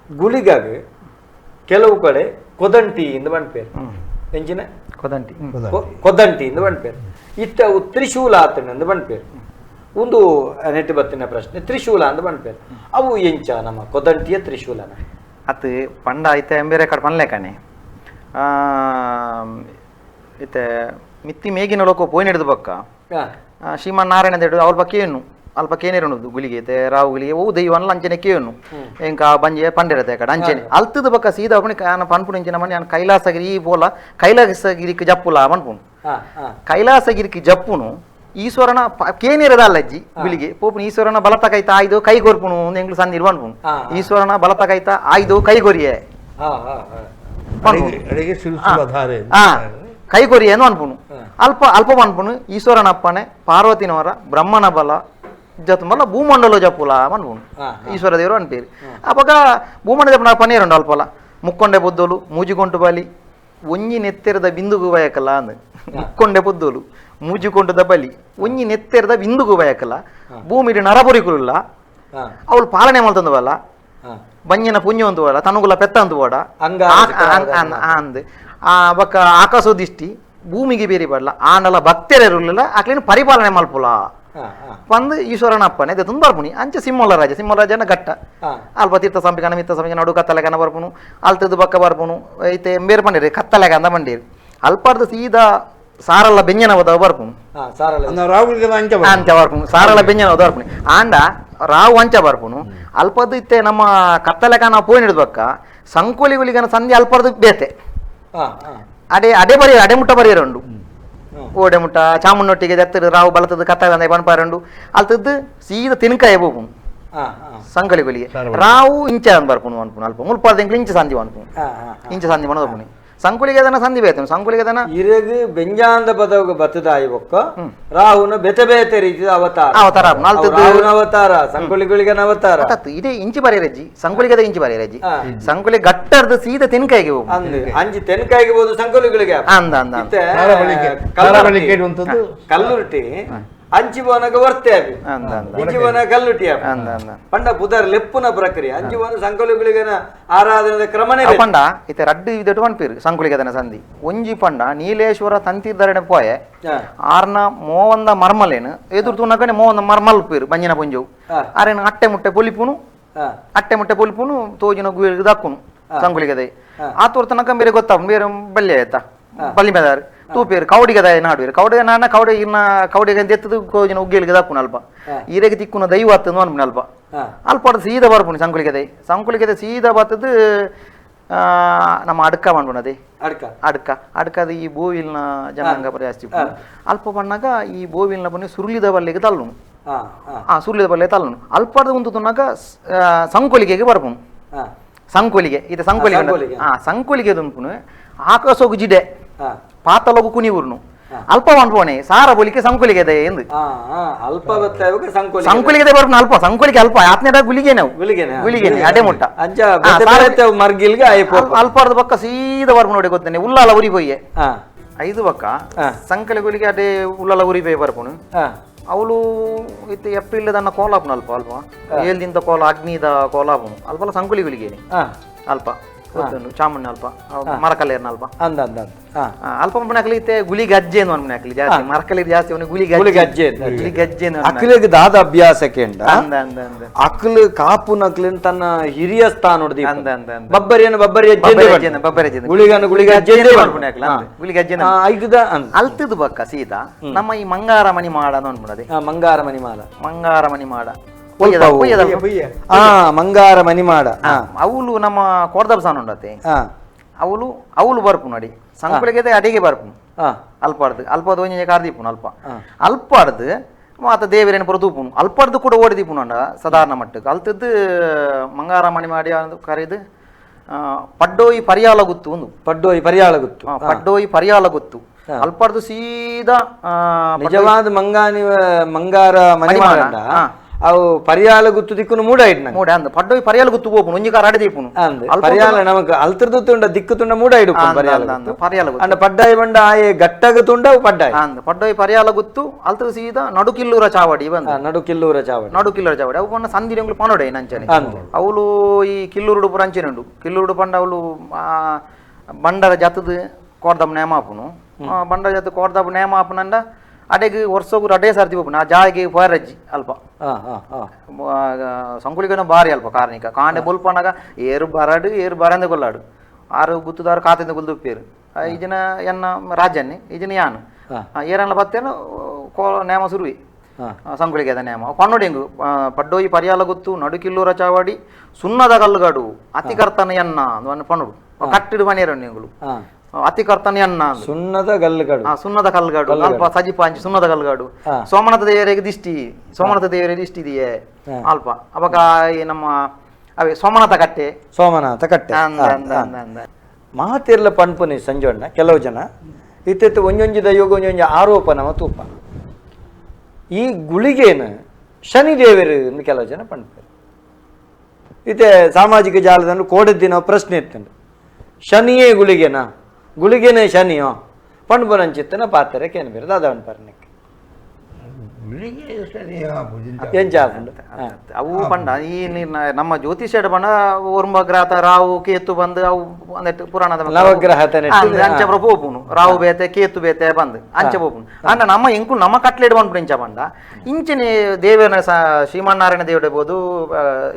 ಗುಳಿಗಾಗ ಕೆಲವು ಕಡೆ ಕೊದಂಟಿ ಇಂದ ಪನ್ಪೇರು ಎಂಚಿನ ಕೊದಂಟಿ ಕೊದಂಟಿ ಇಂದ ಪನ್ಪೇರು ಇತ್ತ ಅವು ತ್ರಿಶೂಲ ಆತನ ಪನ್ಪೇರು ಒಂದು ನೆಟ್ಟು ಬತ್ತಿನ ಪ್ರಶ್ನೆ ತ್ರಿಶೂಲ ಅಂದ್ ಪನ್ಪೇರು ಅವು ಎಂಚ ನಮ್ಮ ಕೊದಂಟಿಯ ತ್ರಿಶೂಲನ ಅತ್ ಪಂಡ ಇತ್ತೆ ಎಂಬೇರೆ ಕಡೆ ಪನ್ಲೇಕಣೆ ಇತ್ತೆ ಮಿತ್ತಿ ಮೇಗಿನ ಲೋಕ ಪೋಯಿನ ಹಿಡಿದು ಬಕ್ಕ ಶ್ರೀಮನ್ ನಾರಾಯಣ ದೇಡು ಅವ್ರ ಕೇನು ಅಲ್ಪ ಕೇನಿರುಣದು ಗುಳಿಗೆ ರಾವು ಗುಳಿಗೆ ಓ ದೈವನ್ಲ ಅಂಚನೆ ಕೇನು ಎಂಕ ಬಂಜೆ ಪಂಡಿರತೆ ಕಡೆ ಅಂಚನೆ ಅಲ್ತದ ಬಕ್ಕ ಸೀದಾ ಪಣಿ ಪನ್ಪುಣ ಇಂಚಿನ ಮನೆ ಕೈಲಾಸಗಿರಿ ಪೋಲ ಕೈಲಾಸಗಿರಿಕ್ ಜಪ್ಪುಲ ಪನ್ಪುನು ಕೈಲಾಸಗಿರಿಕ್ ಜಪ್ಪುನು ಈಶ್ವರನ ಕೇನಿರದ ಅಲ್ಲಜ್ಜಿ ಗುಳಿಗೆ ಪೋಪುನು ಈಶ್ವರನ ಬಲತ ಕೈತ ಆಯ್ದು ಕೈ ಕೊರ್ಪುನು ಎಂಗ್ಲು ಸಂದಿರು ಪನ್ಪುನು ಈಶ್ವರನ ಬಲತ ಕೈತ ಆಯ್ದು ಕೈ ಕೊರಿಯೆ ಕೈ ಕೊರಿಯೇನು ಅನ್ಪುನು ಅಲ್ಪ ಅಲ್ಪ ಪನ್ಪುನು ಈಶ್ವರನಪ್ಪನೆ ಪಾರ್ವತಿನವರ ಬ್ರಹ್ಮನ ಬಲ ಜತ್ ಮಲ್ಲ ಭೂಮಂಡಲ ಜಪ್ಪುಲ ಅನ್ಪುನು ಈಶ್ವರ ದೇವರು ಅನ್ಪೇರು ಅಪಗ ಭೂಮಂಡ ಜಪ್ಪುನ ಪನ್ನೀರುಂಡು ಅಲ್ಪಲ ಮುಕ್ಕೊಂಡೆ ಬೊದ್ದೋಲು ಮೂಜಿಗೊಂಟು ಬಲಿ ಒಂಜಿ ನೆತ್ತೆರದ ಬಿಂದುಗು ಬಯಕಲ್ಲ ಅಂದ್ ಮುಕ್ಕೊಂಡೆ ಬೊದ್ದೋಲು ಮೂಜಿಕೊಂಡದ ಬಲಿ ಒಂಜಿ ನೆತ್ತೆರದ ಬಿಂದುಗು ಬಯಕಲ್ಲ ಭೂಮಿಡಿ ನರಪುರಿಕುಲ್ಲ ಅವಳು ಪಾಲನೆ ಮಲ್ತಂದುವಲ್ಲ ಬಂಜಿನ ಪುಣ್ಯ ಒಂದು ಬೇಡ ತನುಗುಲ ಪೆತ್ತ ಅಂದು ಬೇಡ ಅಂದ್ ಆ ಬಕ್ಕ ಆಕಾಶೋ ದಿಷ್ಟಿ ಭೂಮಿಗೆ ಬೇರೆ ಬರಲ್ಲ ಆಂಡಲ ಭಕ್ತರಿರಲಿಲ್ಲ ಆಕ್ಲಿನ ಪರಿಪಾಲನೆ ಮಲ್ಪುಲ ಬಂದು ಈಶ್ವರನ ಅಪ್ಪನೆ ತುಂಬ ಬರ್ಪುನಿ ಅಂಚೆ ಸಿಂಹಲ ರಾಜ ಸಿಂಹರಾಜನ ಘಟ್ಟ ಅಲ್ಪ ತೀರ್ಥ ಸಂಪಿಕನ ಮಿತ್ತ ಸಂಪಿಕ ನಡು ಕತ್ತಲೆಗನ ಬರ್ಪುನು ಅಲ್ತದ್ದು ಬಕ್ಕ ಬರ್ಪುನು ಐತೆ ಬೇರೆ ಪಂಡೀರಿ ಕತ್ತಲೆಗ ಅಂದ ಬಂಡೀರಿ ಅಲ್ಪಾರ್ದು ಸೀದಾ ಸಾರಲ್ಲ ಬೆಂಜನ ಹೋದ ಬರ್ಪುನು ಅಂಚ ಬರ್ಪುನು ಸಾರಲ್ಲ ಬೆಂಜನ ಹೋದ ಬರ್ಪುನಿ ಆಂಡ ರಾವು ಅಂಚ ಬರ್ಪುನು ಅಲ್ಪದ್ದು ಇತ್ತೆ ನಮ್ಮ ಕತ್ತಲೆಗನ ಪೋಯಿನ ಹಿಡಿದು ಸಂಕೋಲಿ ಗುಲಿಗನ ಸಂಧಿ ಅಲ್ಪರ್ದು ಬೇತೆ ಅಡೆ ಅಡೆ ಬರಿಯ ಅಡೆ ಮುಟ್ಟ ಬರಿಯರುಂಡು ಓಡೆ ಮುಟ್ಟ ಚಾಮುಂಡೊಟ್ಟಿಗೆ ದತ್ತರು ರಾವು ಬಲತದ್ದು ಕತ್ತಲೆ ಪನ್ಪಾರುಂಡು ಅಲ್ತದ್ದು ಸೀದಾ ತಿನ್ಕಾಯ ಹೋಗುನು ಸಂಕಲಿ ಗುಲಿಗೆ ರಾವು ಇಂಚ ಬರ್ಪುನು ಅನ್ಪುನು ಅಲ್ಪ ಮುಲ್ಪಾದ ಇಂಚ ಸಂಧಿ ಅನ್ಪುನು ಇಂಚ ಸಂಧಿ ಮನೋಪುನಿ ಸಂಕುಲಿಗೆ ಅದನ್ನ ಸಂಧಿ ಬೇಕು ಸಂಕುಲಿಗೆ ಅದನ್ನ ಇರಗು ಬೆಂಜಾಂದ ಪದವು ಬತ್ತದಾಯಿ ಬೊಕ್ಕ ರಾಹುನ ಬೇತೆ ಬೇತೆ ರೀತಿಯ ಅವತಾರ ಅವತಾರ ರಾಹುನ ಅವತಾರ ಸಂಕುಲಿಗಳಿಗೆ ಅವತಾರ ಇದೇ ಇಂಚಿ ಬರೆಯರಜ್ಜಿ ಸಂಕುಲಿಗೆ ಇಂಚಿ ಬರೆಯರಜ್ಜಿ ಸಂಕುಲಿ ಗಟ್ಟರ್ದು ಸೀದಾ ತೆನ್ಕಾಯಿಗೆ ಹೋಗು ಅಂಜಿ ತೆನ್ಕಾಯಿಗೆ ಹೋದು ಸಂಕುಲಿಗಳಿಗೆ ಅಂದ ಅಂದ ಕಲ್ಲುರ್ಟಿ ಅಂಚಿಬೋನಗ ವರ್ತೆ ಅವಿ ಅಂಚಿಬೋನ ಕಲ್ಲುಟಿ ಪಂಡ ಪುದರ್ ಲೆಪ್ಪುನ ಪ್ರಕ್ರಿಯೆ ಅಂಚಿಬೋನ ಸಂಕುಲಿಗಳಿಗೆ ಆರಾಧನೆ ಕ್ರಮನೇ ಪಂಡ ಇತ್ತೆ ರಡ್ಡು ಇದೆಟು ಪನ್ಪೀರು ಸಂಕುಲಿಗದನ ಸಂಧಿ ಒಂಜಿ ಪಂಡ ನೀಲೇಶ್ವರ ತಂತಿದ್ದರಡೆ ಪೋಯೆ ಆರ್ನ ಮೋವಂದ ಮರ್ಮಲೇನು ಎದುರು ತೂನಕನೆ ಮೋವಂದ ಮರ್ಮಲ್ ಪೀರು ಬಂಜಿನ ಪುಂಜವು ಆರೇನು ಅಟ್ಟೆ ಮುಟ್ಟೆ ಪೊಲಿಪುನು ಅಟ್ಟೆ ಮುಟ್ಟೆ ಪೊಲಿಪುನು ತೋಜಿನ ಗುಯಿಲ್ಗೆ ದಕ್ಕುನು ಸಂಕುಲಿಗದೆ ಆ ತೋರ್ತನಕ ಬೇರೆ ಗೊತ್ತಾಪು ಬೇರೆ ಬಲ್ಯ ಆಯ್ತಾ ಬಲ್ಲಿ ಮೇದಾರು ತೂಪೇರು ಕೌಡಿಗದ ನಾಡುವೇರು ಕೌಡಿಗ ನಾನ ಕೌಡಿ ಇನ್ನ ಕೌಡಿಗೆ ಎತ್ತದು ಕೋಜಿನ ಉಗ್ಗೇಲಿಗೆ ದಕ್ಕುನು ಅಲ್ಪ ಈರೆಗೆ ತಿಕ್ಕುನ ದೈವ ಅತ್ತಂದು ಅನ್ಪುನ ಅಲ್ಪ ಅಲ್ಪ ಸೀದಾ ಬರ್ಪುನಿ ಸಂಕುಲಿಗದೆ ಸಂಕುಲಿಗದೆ ಸೀದಾ ಬತ್ತದು ನಮ್ಮ ಅಡ್ಕ ಮಾಡ್ಬುಣದೆ ಅಡ್ಕ ಅಡ್ಕ ಅಡ್ಕದ ಈ ಬೋವಿಲ್ನ ಜನಾಂಗ ಜಾಸ್ತಿ ಅಲ್ಪ ಬಣ್ಣಾಗ ಈ ಬೋವಿಲ್ನ ಬನ್ನಿ ಸುರುಳಿದ ಬಲ್ಲಿಗೆ ತಲ್ಲುನು ಆ ಸುರುಳಿದ ಬಲ್ಲೆ ತಲ್ಲುನು ಅಲ್ಪದ ಒಂದು ತುನ್ನಾಗ ಸಂಕೊಲಿಗೆಗೆ ಬರ್ಪುನು ಸಂಕೊಲಿಗೆ ಇದು ಸಂಕೊಲಿಗೆ ಆ ಸಂಕೊಲಿಗೆ ದುಂಪುನು ಆಕಾಶೋಗು ಜಿಡೆ ಪಾತಲೋಗು ಕುನಿವುರ್ನು ಅಲ್ಪ ಅನ್ಪೋಣೆ ಸಾರ ಬೊಲಿಕೆ ಸಂಕೊಲಿಗೆ ಇದೆ ಎಂದು ಅಲ್ಪ ಸಂಕೊಲಿಗೆ ಬರ್ಪುನು ಅಲ್ಪ ಸಂಕೊಲಿಗೆ ಅಲ್ಪ ಆತ್ನೇಡ ಗುಲಿಗೆ ನಾವು ಗುಲಿಗೆನೆ ಅಡೆ ಮುಟ್ಟ ಮರ್ಗಿಲ್ಗೆ ಅಲ್ಪಾರ್ದ ಪಕ್ಕ ಸೀದಾ ಬರ್ಪು ನೋಡಿ ಗೊತ್ತೇನೆ ಉಲ್ಲಾಲ ಉರಿ ಪೊಯ್ಯೆ ಐದು ಪಕ್ಕ ಸಂಕಲಿ ಗುಲಿಗೆ ಅದೇ ಉಲ್ಲಾಲ ಉರಿ ಪೊಯ್ಯ ಬರ್ಪುನು ಅವಳು ಇತ್ತು ಏಪ್ರಿಲ್ ದನ್ನ ಕೋಲಾಪುನು ಅಲ್ಪ ಅಲ್ಪ ಏಲ್ದಿಂದ ಕೋಲ ಅಗ್ನಿದ ಕೋಲಾಪುನು ಅಲ್ಪಲ ಸಂಕುಲಿ ಗುಲಿಗೇನೆ ಅಲ್ಪ ಗೊತ್ತುಂಡು ಚಾಮುಂಡಿ ಅಲ್ಪ ಮರಕಲ್ಲೇರ್ನ ಅಲ್ಪ ಅಂದ ಅಂದ ಅಲ್ಪ ಮಣಕಲಿ ಗುಲಿ ಗಜ್ಜೆ ಅನ್ನು ಮಣಕಲಿ ಜಾಸ್ತಿ ಮರಕಲಿ ಜಾಸ್ತಿ ಅವನು ಗುಲಿ ಗಜ್ಜೆ ಗುಲಿ ಗಜ್ಜೆ ಅಕ್ಲಿಗೆ ದಾದ ಅಭ್ಯಾಸಕ್ಕೆ ಅಂದ ಅಂದ ಅಂದ ಅಕ್ಲು ಕಾಪು ನಕ್ಲಿನ ತನ್ನ ಹಿರಿಯ ಸ್ಥಾನ ನೋಡ್ದಿ ಅಂದ ಅಂದ ಅಂದ ಬಬ್ಬರಿಯನ್ನು ಬಬ್ಬರಿ ಬಬ್ಬರಿ ಗುಳಿಗನ್ನು ಗುಳಿಗ ಗುಲಿ ಗಜ್ಜೆ ಅಲ್ತದ ಬಕ್ಕ ಸೀದಾ ನಮ್ಮ ಈ ಮಂಗಾರ ಮಣಿ ಮಾಡ ಅನ್ಬಿಡದೆ ಮಂಗಾರ ಮಣಿ ಮಾಡ ಮಂಗಾರ ಮಣಿ ಮಾಡ ಮಂಗಾರ ಮನಿ ಮಾಡ ಅವಳು ನಮ್ಮ ಕೋರ್ದಬ್ ಸಾನ್ ಉಂಡತೆ ಅವಳು ಅವಳು ಬರ್ಪು ನೋಡಿ ಸಂಕುಳಿಗೆ ಅಡಿಗೆ ಬರ್ಪು ಅಲ್ಪಾಡ್ದು ಅಲ್ಪದ ಒಂಜಿ ಕಾರ್ದೀಪುನು ಅಲ್ಪ ಅಲ್ಪಾಡ್ದು ಮಾತ ದೇವರೇನು ಪುರ ತೂಪುನು ಅಲ್ಪಾಡ್ದು ಕೂಡ ಓಡಿ ದೀಪುನು ಅಂಡ ಸಾಧಾರಣ ಮಟ್ಟಕ್ಕೆ ಅಲ್ತದ್ದು ಮಂಗಾರ ಮಣಿ ಮಾಡಿ ಕರೆದು ಪಡ್ಡೋಯಿ ಪರಿಯಾಲ ಗುತ್ತು ಒಂದು ಪಡ್ಡೋಯಿ ಪರಿಯಾಳ ಗುತ್ತು ಪಡ್ಡೋಯಿ ಪರಿಯಾಲ ಗುತ್ತು ಅಲ್ಪಾಡ್ದು ಸೀದಾ ನಿಜವಾದ ಮಂಗಾನಿ ಮಂಗಾರ ಮಣಿ ಮಾಡ ಅವು ಪರಿಯಾಲ ಗುತ್ತು ದಿಕ್ಕುನು ಮೂಡಾಯಿಡ್ ನಂಗೆ ಮೂಡೆ ಅಂದ್ ಪಡ್ಡೋಯಿ ಪರಿಯಾಲ ಗುತ್ತು ಹೋಪುನು ಒಂಜಿ ಕಾರ್ ಅಡೆ ದೀಪುನು ಅಂದ್ ಪರಿಯಾಲ ನಮಕ್ ಅಲ್ತರ್ದು ತುಂಡ ದಿಕ್ಕು ತುಂಡ ಮೂಡಾಯಿಡು ಪರಿಯಾಲ ಪರಿಯಾಲ ಗುತ್ತು ಅಂಡ ಪಡ್ಡಾಯಿ ಬಂಡ ಆಯೆ ಗಟ್ಟಗ ತುಂಡ ಅವು ಪಡ್ಡಾಯಿ ಅಂದ್ ಪಡ್ಡೋಯಿ ಪರಿಯಾಲ ಗುತ್ತು ಅಲ್ತರ ಸೀದಾ ನಡುಕಿಲ್ಲೂರ ಚಾವಡಿ ಬಂದ ನಡುಕಿಲ್ಲೂರ ಚಾವಡಿ ನಡುಕಿಲ್ಲೂರ ಚಾವಡಿ ಅವು ಪಂಡ ಸಂದಿರಂಗುಲು ಪನೊಡೆ ನಂಚನೆ ಅವಳು ಈ ಕಿಲ್ಲೂರುಡು ಪುರ ಅಂಚನೆ ಉಂಡು ಕಿಲ್ಲೂರುಡು ಪಂಡ ಅವಳು ಬಂಡರ ಜತದ ಕೋರ್ದಮ್ ನೇಮ ಆಪುನು ಬಂಡರ ಜತ ಕೋರ್ದಮ್ ನೇಮ ಆಪುನಂಡ ಅಡೆಗೆ ವರ್ಷಗು ಅಡೇ ಸರ್ತಿ ಹೋಪುನು ಆ ಜಾಗೆ ಫೋರಜ್ಜಿ ಅಲ್ಪ ಸಂಕುಲಿಗನ ಭಾರಿ ಅಲ್ಪ ಕಾರ್ಣಿಕ ಕಾಂಡೆ ಬೊಲ್ಪನಾಗ ಏರು ಬರಡು ಏರು ಬರಂದೆ ಕೊಲ್ಲಾಡು ಆರು ಗುತ್ತುದಾರು ಕಾತಿಂದ ಗುಲ್ದುಪ್ಪೇರು ಈಜಿನ ಎನ್ನ ರಾಜನ್ನೇ ಈಜಿನ ಯಾನು ಏರನ್ನ ಪತ್ತೇನು ಕೋ ನೇಮ ಸುರುವಿ ಸಂಕುಲಿಗೆ ಅದ ನೇಮ ಪನ್ನೊಡೆಂಗು ಪಡ್ಡೋಯಿ ಪರಿಯಾಲ ಗುತ್ತು ನಡುಕಿಲ್ಲೂರ ಚಾವಡಿ ಸುಣ್ಣದ ಕಲ್ಲುಗಾಡು ಅತಿಕರ್ತನ ಎನ್ನ ಪನ್ನೊಡು ಕಟ್ಟಿಡು ಮನೆಯರು ಎಂಗುಲು ಅತಿಕರ್ತನ ಎನ್ನ ಸುಣ್ಣದ ಗಲ್ಲುಗಾಡು ಸುಣ್ಣದ ಕಲ್ಲುಗಾಡು ಅಲ್ಪ ಸಜಿಪ ಅಂಚಿ ಸುಣ್ಣದ ಕಲ್ಲುಗಾಡು ಸೋಮನಾಥ ದೇವರಿಗೆ ದಿಷ್ಟಿ ಸೋಮನಾಥ ದೇವರಿಗೆ ದಿಷ್ಟಿ ಇದೆಯೇ ಅಲ್ಪ ಅವಾಗ ಈ ನಮ್ಮ ಅವೇ ಸೋಮನಾಥ ಕಟ್ಟೆ ಸೋಮನಾಥ ಕಟ್ಟೆ ಮಾತಿರ್ಲ ಪಣ್ಪುನಿ ಸಂಜೋಣ್ಣ ಕೆಲವು ಜನ ಇತ್ತಿತ್ತು ಒಂಜೊಂಜಿ ದೈವಗ ಒಂಜೊಂಜಿ ಆರೋಪ ನಮ್ಮ ತೂಪ ಈ ಗುಳಿಗೇನು ಶನಿದೇವರು ಎಂದು ಕೆಲವು ಜನ ಪಣ್ಪೇರು ಇತ್ತೆ ಸಾಮಾಜಿಕ ಜಾಲದಲ್ಲಿ ಕೋಡದ್ದಿನ ಪ್ರಶ್ನೆ ಇತ್ತು ಶನಿಯೇ ಗುಳಿಗೆನಾ ಗುಳಿಗೆನೇ ಶನಿಯೋ ಪಣ್ಪುನಂಚಿತ್ತನ ಪಾತ್ರೆ ಕೇನು ಬೇರೆ ದಾದವನ್ ಪರ್ನಕ್ಕೆ ಅವು ಪಂಡ ಈ ನಮ್ಮ ಜ್ಯೋತಿಷ್ಯಡ ಪಂಡ ಒರ್ಂಬ ಗ್ರಹ ರಾವು ಕೇತು ಬಂದು ಅವು ಅಂದೆಟ್ಟು ಪುರಾಣದ ನವಗ್ರಹ ಅಂಚೆ ಪೋಪುನು ರಾವು ಬೇತೆ ಕೇತು ಬೇತೆ ಬಂದು ಅಂಚೆ ಪೋಪುನು ಅಂಡ ನಮ್ಮ ಇಂಕು ನಮ್ಮ ಕಟ್ಲೆಡ್ ಬಂದ್ಬಿಡು ಇಂಚ ಪಂಡ ಇಂಚನೆ ದೇವನ ಶ್ರೀಮನ್ನಾರಾಯಣ ದೇವರು ಇರ್ಬೋದು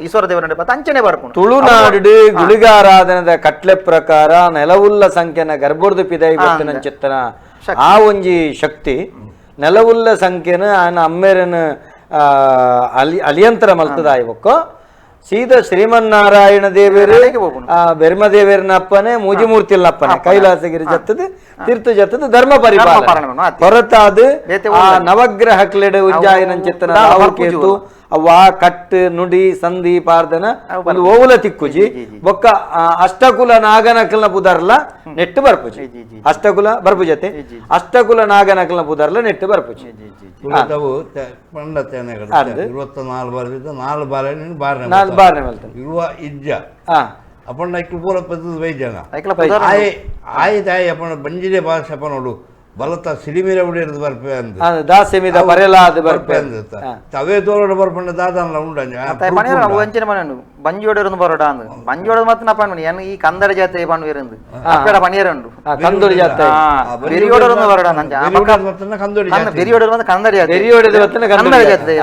ಈಶ್ವರ ದೇವರ ಇರ್ಬೋದು ಅಂಚನೆ ಬರ್ಪುನು ತುಳುನಾಡು ಗುಳಿಗಾರಾಧನದ ಕಟ್ಲೆ ಪ್ರಕಾರ ನೆಲವುಲ್ಲ ಸಂಖ್ಯೆನ ಗರ್ಭರ್ದು ಪಿದೈ ಬತ್ತಿನಂಚಿತ್ತನ ಆ ಒಂಜಿ ಶಕ್ತಿ ನೆಲವುಲ್ಲ ಸಂಖ್ಯೆನ ಆನ ಅಮ್ಮೇರನ ಅಲಿ ಅಲಿಯಂತರ ಮಲ್ತದಾಯಿ ಬೊಕ್ಕ ಸೀದಾ ಶ್ರೀಮನ್ನಾರಾಯಣ ದೇವರು ಬೆರ್ಮದೇವರನ ಅಪ್ಪನೆ ಮೂಜಿಮೂರ್ತಿಲ್ನಪ್ಪನೆ ಕೈಲಾಸಗಿರಿ ಜತ್ತದ ತೀರ್ಥ ಜತ್ತದ ಧರ್ಮ ಪರಿಪಾಲನೆ ಹೊರತಾದ ಆ ನವಗ್ರಹಕ್ಲೆಡ್ ಉಜ್ಜಾಯನಂಚಿತ್ತನ ರಾಹು ಕೇತು ಅವ್ವ ಕಟ್ ನುಡಿ ಸಂಧಿ ಪಾರ್ದನ ಒಂದು ಓವುಲ ತಿಕ್ಕುಜಿ ಬೊಕ್ಕ ಅಷ್ಟಕುಲ ನಾಗನಕಲ್ನ ಪುದರ್ಲ ನೆಟ್ಟು ಬರ್ಪುಜಿ ಅಷ್ಟಕುಲ ಬರ್ಪುಜತೆ ಅಷ್ಟಕುಲ ನಾಗನಕಲ್ನ ಪುದರ್ಲ ನೆಟ್ಟು ಬರ್ಪುಜಿ ಬಂಜಿದೆ ಭಾಷೆ ನೋಡು ಬಲತ ಸಿಡಿಮೀರ ಉಡಿಯರ್ದು ಬರ್ಪೆ ಅಂದ್ ದಾಸೆಮಿದ ಪರೆಲಾದ ಬರ್ಪೆ ಅಂದ್ ತವೇ ತೋರಡ ಬರ್ಪಂಡ ದಾದನ್ಲ ಉಂಡಂಜ ಅವು ಅಂಚಿನ ಮನೆ ಬಂಜಿಯೋಡರನ್ನು ಬರೋಡ ಅಂದ್ ಬಂಜಿಯೋಡ ಮತ್ತೆ ನಾ ಪಣ್ಣು ಏನ್ ಈ ಕಂದರ ಜಾತೆ ಪಣ್ಣು ಅಪ್ಪಡ ಪಣಿಯರುಂಡು ಕಂದೋಡಿ ಜಾತೆ ಬೆರಿಯೋಡರನ್ನು ಬರೋಡ ಅಂಚ ಕಂದೋಡಿ ಬೆರಿಯೋಡರು ಬಂದು ಕಂದರಿ ಜಾತೆ ಬೆರಿಯೋಡದ ಬತ್ತನ ಕಂದರಿ ಜಾತೆ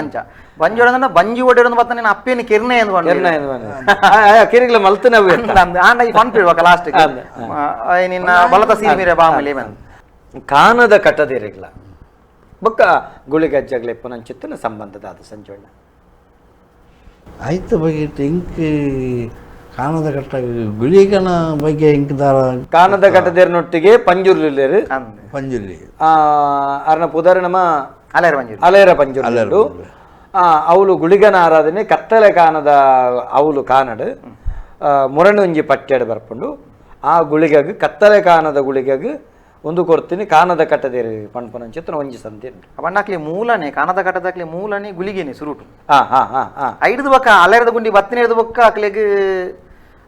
ಅಂಚ ಬಂಜಿಯೋಡ ಬಂಜಿ ಓಡಿರೋದು ಮತ್ತೆ ನೀನು ಅಪ್ಪೇನು ಕಿರ್ನೆ ಎಂದು ಕಿರ್ನೆ ಎಂದು ಕಿರಿಗ್ಲ ಮಲ್ತನ ಆಂಡ ಈ ಪನ್ಪಿಡುವಾಗ ಲಾಸ್ಟ್ ನಿನ್ನ ಬಲತ ಸೀಮೀರೆ ಬಾಮಲಿ ಬಂದು ಕಾನದ ಕಟ್ಟದಿರಗಿಲ್ಲ ಬೊಕ್ಕ ಗುಳಿಗಜ್ಜಗ್ಲೆಪ್ಪ ನನ್ನ ಚಿತ್ತನ ಸಂಬಂಧದ ಸಂಜೋಣ ಆಯ್ತು ಬಗ್ಗೆ ಇಂಕ್ ಕಾನದ ಕಟ್ಟ ಗುಳಿಗನ ಬಗ್ಗೆ ಇಂಕ್ದಾರ ಕಾನದ ಕಟ್ಟದೇರ್ನೊಟ್ಟಿಗೆ ಪಂಜುರ್ಲಿರು ಪಂಜುರ್ಲಿ ಅರ್ನ ಪುದರ್ ನಮ್ಮ ಅಲೇರ ಪಂಜುರ್ಲಿ ಅಲೇರ ಪಂಜುರ್ಲಿ ಅವಳು ಗುಳಿಗನ ಆರಾಧನೆ ಕತ್ತಲೆ ಕಾನದ ಅವಳು ಕಾನಡು ಮುರಣುಂಜಿ ಪಟ್ಯಾಡು ಬರ್ಪುಂಡು ಆ ಗುಳಿಗಗ್ ಕತ್ತಲೆ ಕಾನದ ಗುಳಿಗಗ್ ಒಂದು ಕೊಡ್ತೀನಿ ಕಾನದ ಕಟ್ಟದೇರಿ ಪಣ್ಪನ ಚಿತ್ರ ಒಂಜಿ ಸಂತೆ ಬಣ್ಣಾಕ್ಲಿ ಮೂಲನೆ ಕಾನದ ಕಟ್ಟದಾಕ್ಲಿ ಮೂಲನೆ ಗುಳಿಗೆನೆ ಸುರುಟು ಹಾ ಹಾ ಹಾ ಹಾ ಐದು ಬಕ್ಕ ಅಲೆರದ ಗುಂಡಿ ಬತ್ತಿನ ಹಿಡಿದು ಬೊಕ್ಕ ಅಕ್ಲೆಗ್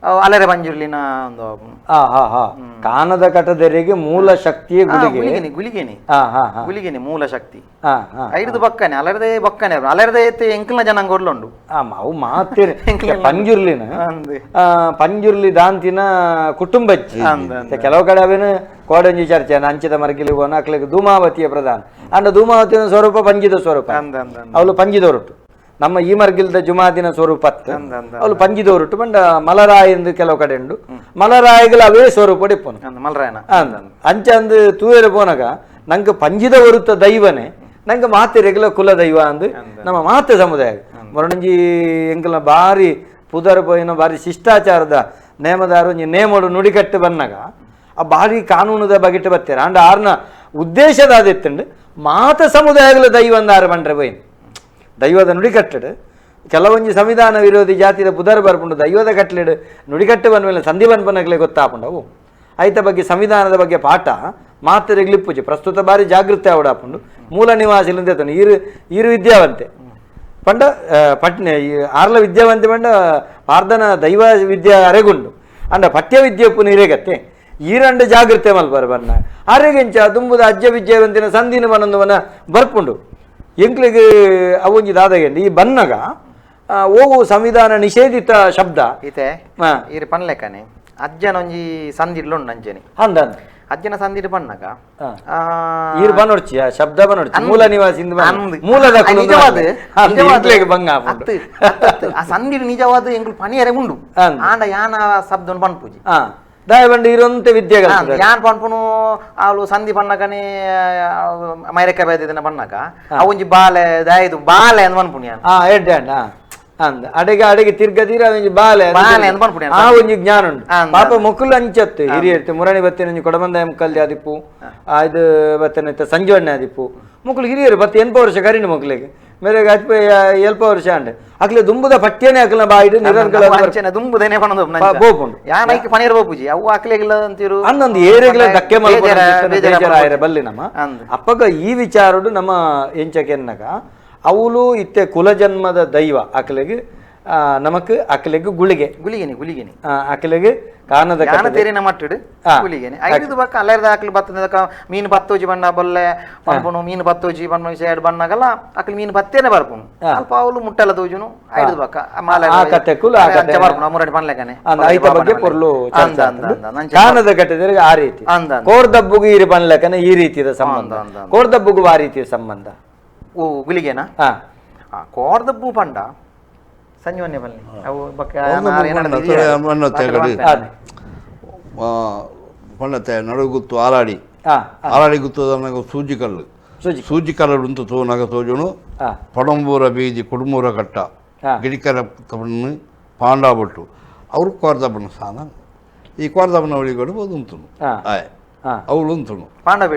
ಅಲೆರೆ ಪಂಜುರ್ಲಿನ ಒಂದು ಹಾ ಹಾ ಹಾ ಕಾನದ ಕಟ್ಟದೆರಿಗೆ ಮೂಲ ಶಕ್ತಿಯೇ ಗುಳಿಗೆ ಗುಳಿಗೆನೆ ಗುಳಿಗೆನೆ ಹಾ ಹಾ ಹಾ ಗುಳಿಗೆನೆ ಮೂಲ ಶಕ್ತಿ ಹಾ ಹಾ ಐದು ಬಕ್ಕನೆ ಅಲೆರದೇ ಬಕ್ಕನೆ ಅಲೆರದೇ ಎಂಕಲ್ನ ಜನಾಂಗ ಒರ್ಲುಂಡು ಅವು ಮಾತೇನೆ ಪಂಜುರ್ಲಿನ ಪಂಜುರ್ಲಿ ದಾಂತಿನ ಕುಟುಂಬಚ್ಚಿ ಕೆಲವು ಕಡೆ ಅವೇನು ಕೋಡಂಜಿ ಚರ್ಚೆ ಅಂಚಿದ ಮರಗಿಲಿ ಅಕ್ಲೆಗ್ ಧೂಮಾವತಿಯ ಪ್ರಧಾನ ಅಂಡ ಧೂಮಾವತಿಯ ಸ್ವರೂಪ ಪಂಜಿದ ಸ್ವರೂಪ ಅವಳು ಪಂಜಿದವರುಟು ನಮ್ಮ ಈ ಮರ್ಗಿಲ್ದ ಜುಮಾದಿನ ಸ್ವರೂಪ ಅವಳು ಪಂಜಿದವರುಟು ಬಂಡ ಮಲರಾಯ ಎಂದು ಕೆಲವು ಕಡೆ ಉಂಡು ಮಲರಾಯಿಗಳ ಅವೇ ಸ್ವರೂಪ ಇಪ್ಪನು ಮಲರಾಯನ ಅಂಚಂದು ತೂಯರು ಪೋನಾಗ ನಂಗೆ ಪಂಜಿದ ಒರುತ್ತ ದೈವನೇ ನಂಗೆ ಮಾತೆ ರೆಗ್ಯುಲರ್ ಕುಲ ದೈವ ಅಂದು ನಮ್ಮ ಮಾತೆ ಸಮುದಾಯ ಮರಣಂಜಿ ಎಂಕಲ್ನ ಬಾರಿ ಪುದರ್ ಪೋಯಿನ ಬಾರಿ ಶಿಷ್ಟಾಚಾರದ ನೇಮದಾರು ನೇಮೋಡು ನುಡಿಕಟ್ಟು ಬನ್ನಾಗ ಆ ಬಾರಿ ಕಾನೂನುದ ಬಗೆಟ್ಟು ಬತ್ತೀರ ಅಂಡ ಆರ್ನ ಉದ್ದೇಶದ ಅದಿತ್ತುಂಡು ಮಾತ ಸಮುದಾಯಗಳ ದೈವ ಅಂದ ಆರು ಬಂಡ್ರೆ ಪೋಯಿನ ದೈವದ ನುಡಿಕಟ್ಟಡು ಕೆಲವೊಂಜಿ ಸಂವಿಧಾನ ವಿರೋಧಿ ಜಾತಿದ ಪುದರ್ ಬರ್ಪುಂಡು ದೈವದ ಕಟ್ಲೆಡು ನುಡಿಕಟ್ಟು ಬಂದ ಮೇಲೆ ಸಂಧಿ ಬಂದ್ಪನಗಲೇ ಗೊತ್ತಾಪುಂಡವು ಐತ ಬಗ್ಗೆ ಸಂವಿಧಾನದ ಬಗ್ಗೆ ಪಾಠ ಮಾತೆರೆಗ್ಲಿಪ್ಪುಜಿ ಪ್ರಸ್ತುತ ಬಾರಿ ಜಾಗೃತಿ ಆವಡಾಪುಂಡು ಮೂಲ ನಿವಾಸಿಲಿಂದ ಈರು ಈರು ವಿದ್ಯಾವಂತೆ ಪಂಡ ಪಟ್ನೆ ಆರ್ಲ ವಿದ್ಯಾವಂತೆ ಪಂಡ ಪಾರ್ದನ ದೈವ ವಿದ್ಯೆ ಅರೆಗುಂಡು ಅಂಡ ಪಠ್ಯ ವಿದ್ಯೆ ಉಪ್ಪು ನೀರೇಗತ್ತೆ ಈರಂಡ ಜಾಗೃತೆ ಮಲ್ಪರ ಬನ್ನ ಅರೆಗೆಂಚ ದುಂಬುದ ಅಜ್ಜ ವಿದ್ಯಾವಂತಿನ ಸಂದಿನ ಬನಂದು ಬರ್ಪುಂಡು ಎಂಕ್ಲಿಗೆ ಅವೊಂಜಿ ದಾದಗೆಂಡು ಈ ಬನ್ನಗ ಓವು ಸಂವಿಧಾನ ನಿಷೇಧಿತ ಶಬ್ದ ಇತ್ತೆ ಈರು ಪನ್ಲೆಕ್ಕನೆ ಅಜ್ಜನೊಂಜಿ ಸಂದಿಡ್ಲುಂಡು ಅಂಚನೆ ಅಂದ ಅಜ್ಜನ ಸಂದಿಡ್ ಪನ್ನಗ ಈರು ಬನ್ನೊಡ್ಚಿ ಆ ಶಬ್ದ ಬನ್ನೊಡ್ಚಿ ಮೂಲ ನಿವಾಸಿ ಮೂಲದ ನಿಜವಾದ ಬಂಗ ಆ ಸಂದಿಡ್ ನಿಜವಾದ ಎಂಗ್ಲು ಪನಿಯರೆ ಉಂಡು ಆಂಡ ಯಾನ ಶಬ್ದ ಪನ್ಪುಜಿ ದಾಯ ಬಂಡು ಇರುವಂತೆ ವಿದ್ಯೆ ಯಾನ್ ಪನ್ಪುನು ಅವಳು ಸಂಧಿ ಪನ್ನಗನೆ ಮೈರೆಕ್ಕ ಬೇದಿನ ಪನ್ನಗ ಅವೊಂಜಿ ಬಾಲೆ ದಾಯದು ಬಾಲೆ ಅಂದ್ ಪನ್ಪುಣಿ ಎಡ್ಡೆ ಅಣ್ಣ ಅಂದ ಅಡೆಗೆ ಅಡೆಗೆ ತಿರ್ಗದೀರ ಒಂಜಿ ಬಾಲೆ ಬಾಲೆ ಅಂದ್ ಪನ್ಪುಣಿ ಆ ಒಂಜಿ ಜ್ಞಾನ ಉಂಡು ಪಾಪ ಮೊಕ್ಕಲು ಅಂಚತ್ತು ಹಿರಿಯರ್ತೆ ಮುರಣಿ ಬತ್ತಿನ ಒಂಜಿ ಕೊಡಬಂದಾಯ ಮುಕ್ಕಲ್ದಿ ಆದಿಪ್ಪು ಇದು ಬತ್ತನ ಸಂಜೀವಣ್ಣೆ ಆದಿಪ್ಪು ಮೊಕ್ಕಲು ಹಿರಿಯರು ಬತ್ತೆ 80 ವರ್ಷ ಕರಿನ ಮೊಕ್ಕಲಿಗೆ ಮೇರೆಗೆ ಅಜ್ಪ 70 ವರ್ಷ ಅಂಡೆ ಅಕ್ಲೆ ದುಂಬುದ ಪಠ್ಯನೇ ಅಕ್ಲ ಬಾಯಿಡು ನಿರರ್ಗಳ ದುಂಬುದೇನೆ ಪನದು ಬೋಪುಂಡು ಯಾನೈಕ್ ಪನೀರ್ ಬೋಪುಜಿ ಅವು ಅಕ್ಲೆಗಿಲ್ಲ ಅಂತಿರು ಅನ್ನೊಂದು ಏರೆಗ್ಲ ಧಕ್ಕೆ ಮಲ್ಪುನ ಬಲ್ಲಿ ನಮ್ಮ ಅಪ್ಪಗ ಈ ವಿಚಾರಡು ನಮ್ಮ ಎಂಚಕೆನ್ನಗ ಅವಳು ಇತ್ತೆ ಕುಲಜನ್ಮದ ದೈವ ಅಕ್ಲೆಗೆ ನಮಕ್ ಅಕ್ಲೆಗ್ ಗುಳಿಗೆ ಗುಳಿಗೆನೆ ಗುಳಿಗೆನೆ ಅಕ್ಲೆಗ್ ಕಾನದ ತೇರಿನ ಮಟ್ಟಿಡು ಗುಳಿಗೆನೆ ಐದು ಬಕ್ಕ ಅಲ್ಲೇರ್ದ ಅಕ್ಲು ಬತ್ತದ ಮೀನು ಪತ್ತೋಜಿ ಬಣ್ಣ ಬೊಲ್ಲೆ ಪನ್ಪುನು ಮೀನು ಪತ್ತೋಜಿ ಬಣ್ಣ ಸೈಡ್ ಬಣ್ಣಗಲ್ಲ ಅಕ್ಲು ಮೀನು ಪತ್ತೇನೆ ಬರ್ಪುನು ಅಲ್ಪ ಅವಳು ಮುಟ್ಟೆಲ್ಲ ತೋಜುನು ಐದು ಬಕ್ಕ ಮಾಲೆ ಕತೆ ಕುಲ ಬರ್ಪುನು ಮುರಡಿ ಪನ್ಲೆಕನೆ ಐತ ಬಗ್ಗೆ ಪೊರ್ಲು ಕಾನದ ಕಟ್ಟೆದರಿಗೆ ಆ ರೀತಿ ಕೋರ್ದಬ್ಬುಗು ಈ ಪನ್ಲೆಕನೆ ಈ ರೀತಿಯ ಸಂಬಂಧ ಕೋರ್ದಬ್ಬುಗು ಆ ರೀತಿಯ ಸಂಬಂಧ ಓ ಗುಳಿಗೆನಾ ಕೋರ್ದಬ್ಬು ಪಂಡ ಸಂಜೀವನ್ಯ ಬನ್ನಿ ಅವು ಬಕ್ಕ ಪಣ್ಣತ್ತೆ ನಡುಗುತ್ತು ಆಲಾಡಿ ಆಲಾಡಿ ಗುತ್ತು ಸೂಜಿ ಕಲ್ಲು ಸೂಜಿ ಕಲ್ಲು ಉಂಟು ತೋನಾಗ ತೋಜುನು ಪಡಂಬೂರ ಬೀದಿ ಕುಡುಮೂರ ಕಟ್ಟ ಗಿಡಿಕರ ತಪ್ಪಣ್ಣು ಪಾಂಡಾಬಟ್ಟು ಅವರು ಕೋರ್ದಬ್ಬನ ಸಾನ ಈ ಕೋರ್ದಬ್ಬನ ಒಳಿಗಡು ಉಂಟು ಆಯ್ ಅವಳು ಉಂಟು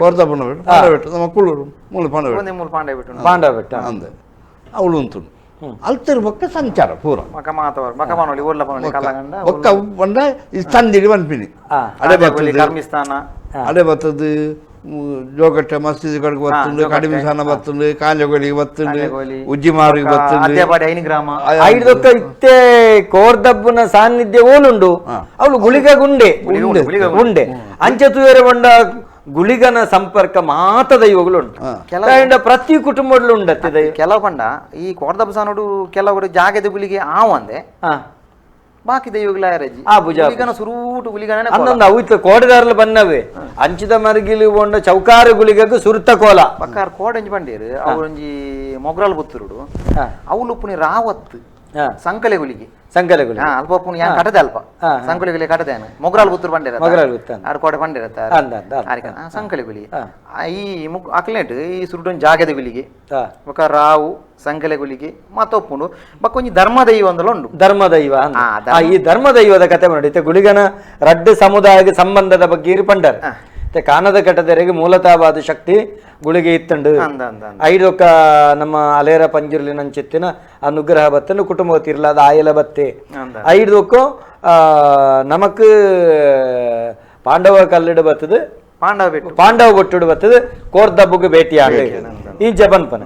ಕೋರ್ದಬ್ಬನ ಬೆಟ್ಟು ಪಾಂಡಬೆಟ್ಟು ನಮ್ಮ ಕುಳ್ಳೂರು ಮೂಲ ಪಾಂಡಬೆಟ್ಟು ಪಾಂಡಬೆಟ್ಟ ಅಂದೆ ಅವಳು ಉಂಟು ಅಲ್ತರ್ ಬೊಕ್ಕ ಸಂಚಾರ ಪೂರ ಬೊಕ್ಕ ಪಂಡ ಈ ಸಂದಿಡಿ ಪನ್ಪಿನಿ ಅಡೆ ಬರ್ತದೆ ಅಡೆ ಬರ್ತದೆ ಜೋಗಟ್ಟೆ ಮಸ್ಜಿದ್ ಕಡೆಗೆ ಬರ್ತುಂಡು ಕಡಿಮೆ ಸಾನ ಬರ್ತುಂಡು ಕಾಂಜಗೋಲಿಗೆ ಬರ್ತುಂಡು ಉಜ್ಜಿಮಾರಿಗೆ ಬರ್ತುಂಡು ಐದೊಕ್ಕ ಇತ್ತೆ ಕೋರ್ದಬ್ಬನ ಸಾನ್ನಿಧ್ಯ ಓಲುಂಡು ಅವಳು ಗುಳಿಗ ಗುಂಡೆ ಉಂಡೆ ಅಂಚೆ ತುಯರೆ ಬಂಡ ಗುಳಿಗನ ಸಂಪರ್ಕ ಮಾತ ದೈವಗಳು ಉಂಟು ಪ್ರತಿ ಕುಟುಂಬದಲ್ಲೂ ಉಂಡತ್ತೆ ದೈವ. ಕೆಲವು ಪಂಡ ಈ ಕೋರ್ದಬ್ಬ ಸಾನೋಡು ಕೆಲವರು ಜಾಗದ ಗುಳಿಗೆ ಆವಂದೆ ಬಾಕಿ ದೈವಗಳ ಆ ಭುಜ ಗುಳಿಗನ ಸುರೂಟು ಗುಳಿಗನ ಅನ್ನೊಂದು ಅವು ಇತ್ತು ಕೋಡೆದಾರಲು ಬನ್ನವೇ ಅಂಚಿದ ಮರಗಿಲಿ ಒಂಡ ಚೌಕಾರ ಗುಳಿಗಕ್ಕೆ ಸುರುತ ಕೋಲ ಪಕ್ಕಾರ ಕೋಡಂಜಿ ಬಂಡೇರು ಅವರೊಂಜಿ ಮೊಗ್ರಾಲ್ ಬುತ್ತರುಡು ಅವಳು ಉಪ್ಪುನಿ ರಾವತ್ ಸಂಕಲೆ ಗುಳಿಗೆ ಸಂಕಲೆ ಗುಳಿಗೆ ಅಲ್ಪ ಉಪ್ಪುನಿ ಯಾನ್ ಕಟದೆ ಅಲ್ಪ ಸಂಕಲೆ ಗುಳಿಗೆ ಕಟದೆ ಮೊಗ್ರಾಲ್ ಬುತ್ತೂರು ಬಂಡೇರ ಮೊಗ್ರಾಲ್ ಬುತ್ತ ಆಡ್ ಕೋಡೆ ಬಂಡೇರತ್ತ ಸಂಕಲೆ ಗುಳಿಗೆ ಈ ಮುಕ್ ಅಕ್ಲೆಟ್ ಈ ಸುರುಟೊಂಜಿ ಜಾಗದ ಗುಳಿಗೆ ಬೊಕ್ಕ ರಾವು ಸಂಕಲೆ ಗುಳಿಗೆ ಮತ್ತೊಪ್ಪುಂಡು ಬೊಕ್ಕ ಒಂಜಿ ಧರ್ಮದೈವ ಅಂದಲ ಉಂಡು ಧರ್ಮದೈವ ಈ ಧರ್ಮದೈವದ ಕತೆ ನೋಡಿ ಗುಳಿಗನ ರಡ್ಡು ಸಮುದಾಯದ ಸಂಬಂಧದ ಬಗ್ಗೆ ಇರು ಪಂಡರ್ ಕಾನದ ಕಟ್ಟದೆರೆಗೆ ಮೂಲತಃವಾದ ಶಕ್ತಿ ಗುಳಿಗೆ ಇತ್ತಂಡು ಐದೊಕ್ಕ ನಮ್ಮ ಅಲೇರ ಪಂಜುರ್ಲಿನಂಚಿತ್ತಿನ ಅನುಗ್ರಹ ಬತ್ತನು ಕುಟುಂಬ ತಿರ್ಲಾದ ಆಯಲ ಬತ್ತೆ ಐದೊಕ್ಕ ನಮಕ್ ಪಾಂಡವ ಕಲ್ಲಿಡು ಬತ್ತದು ಪಾಂಡವ ಬೆಟ್ಟು ಪಾಂಡವ ಬೊಟ್ಟುಡು ಬತ್ತದು ಕೋರ್ದಬ್ಬುಗೆ ಭೇಟಿ ಆಗ ಈ ಜಬನ್ಪನ.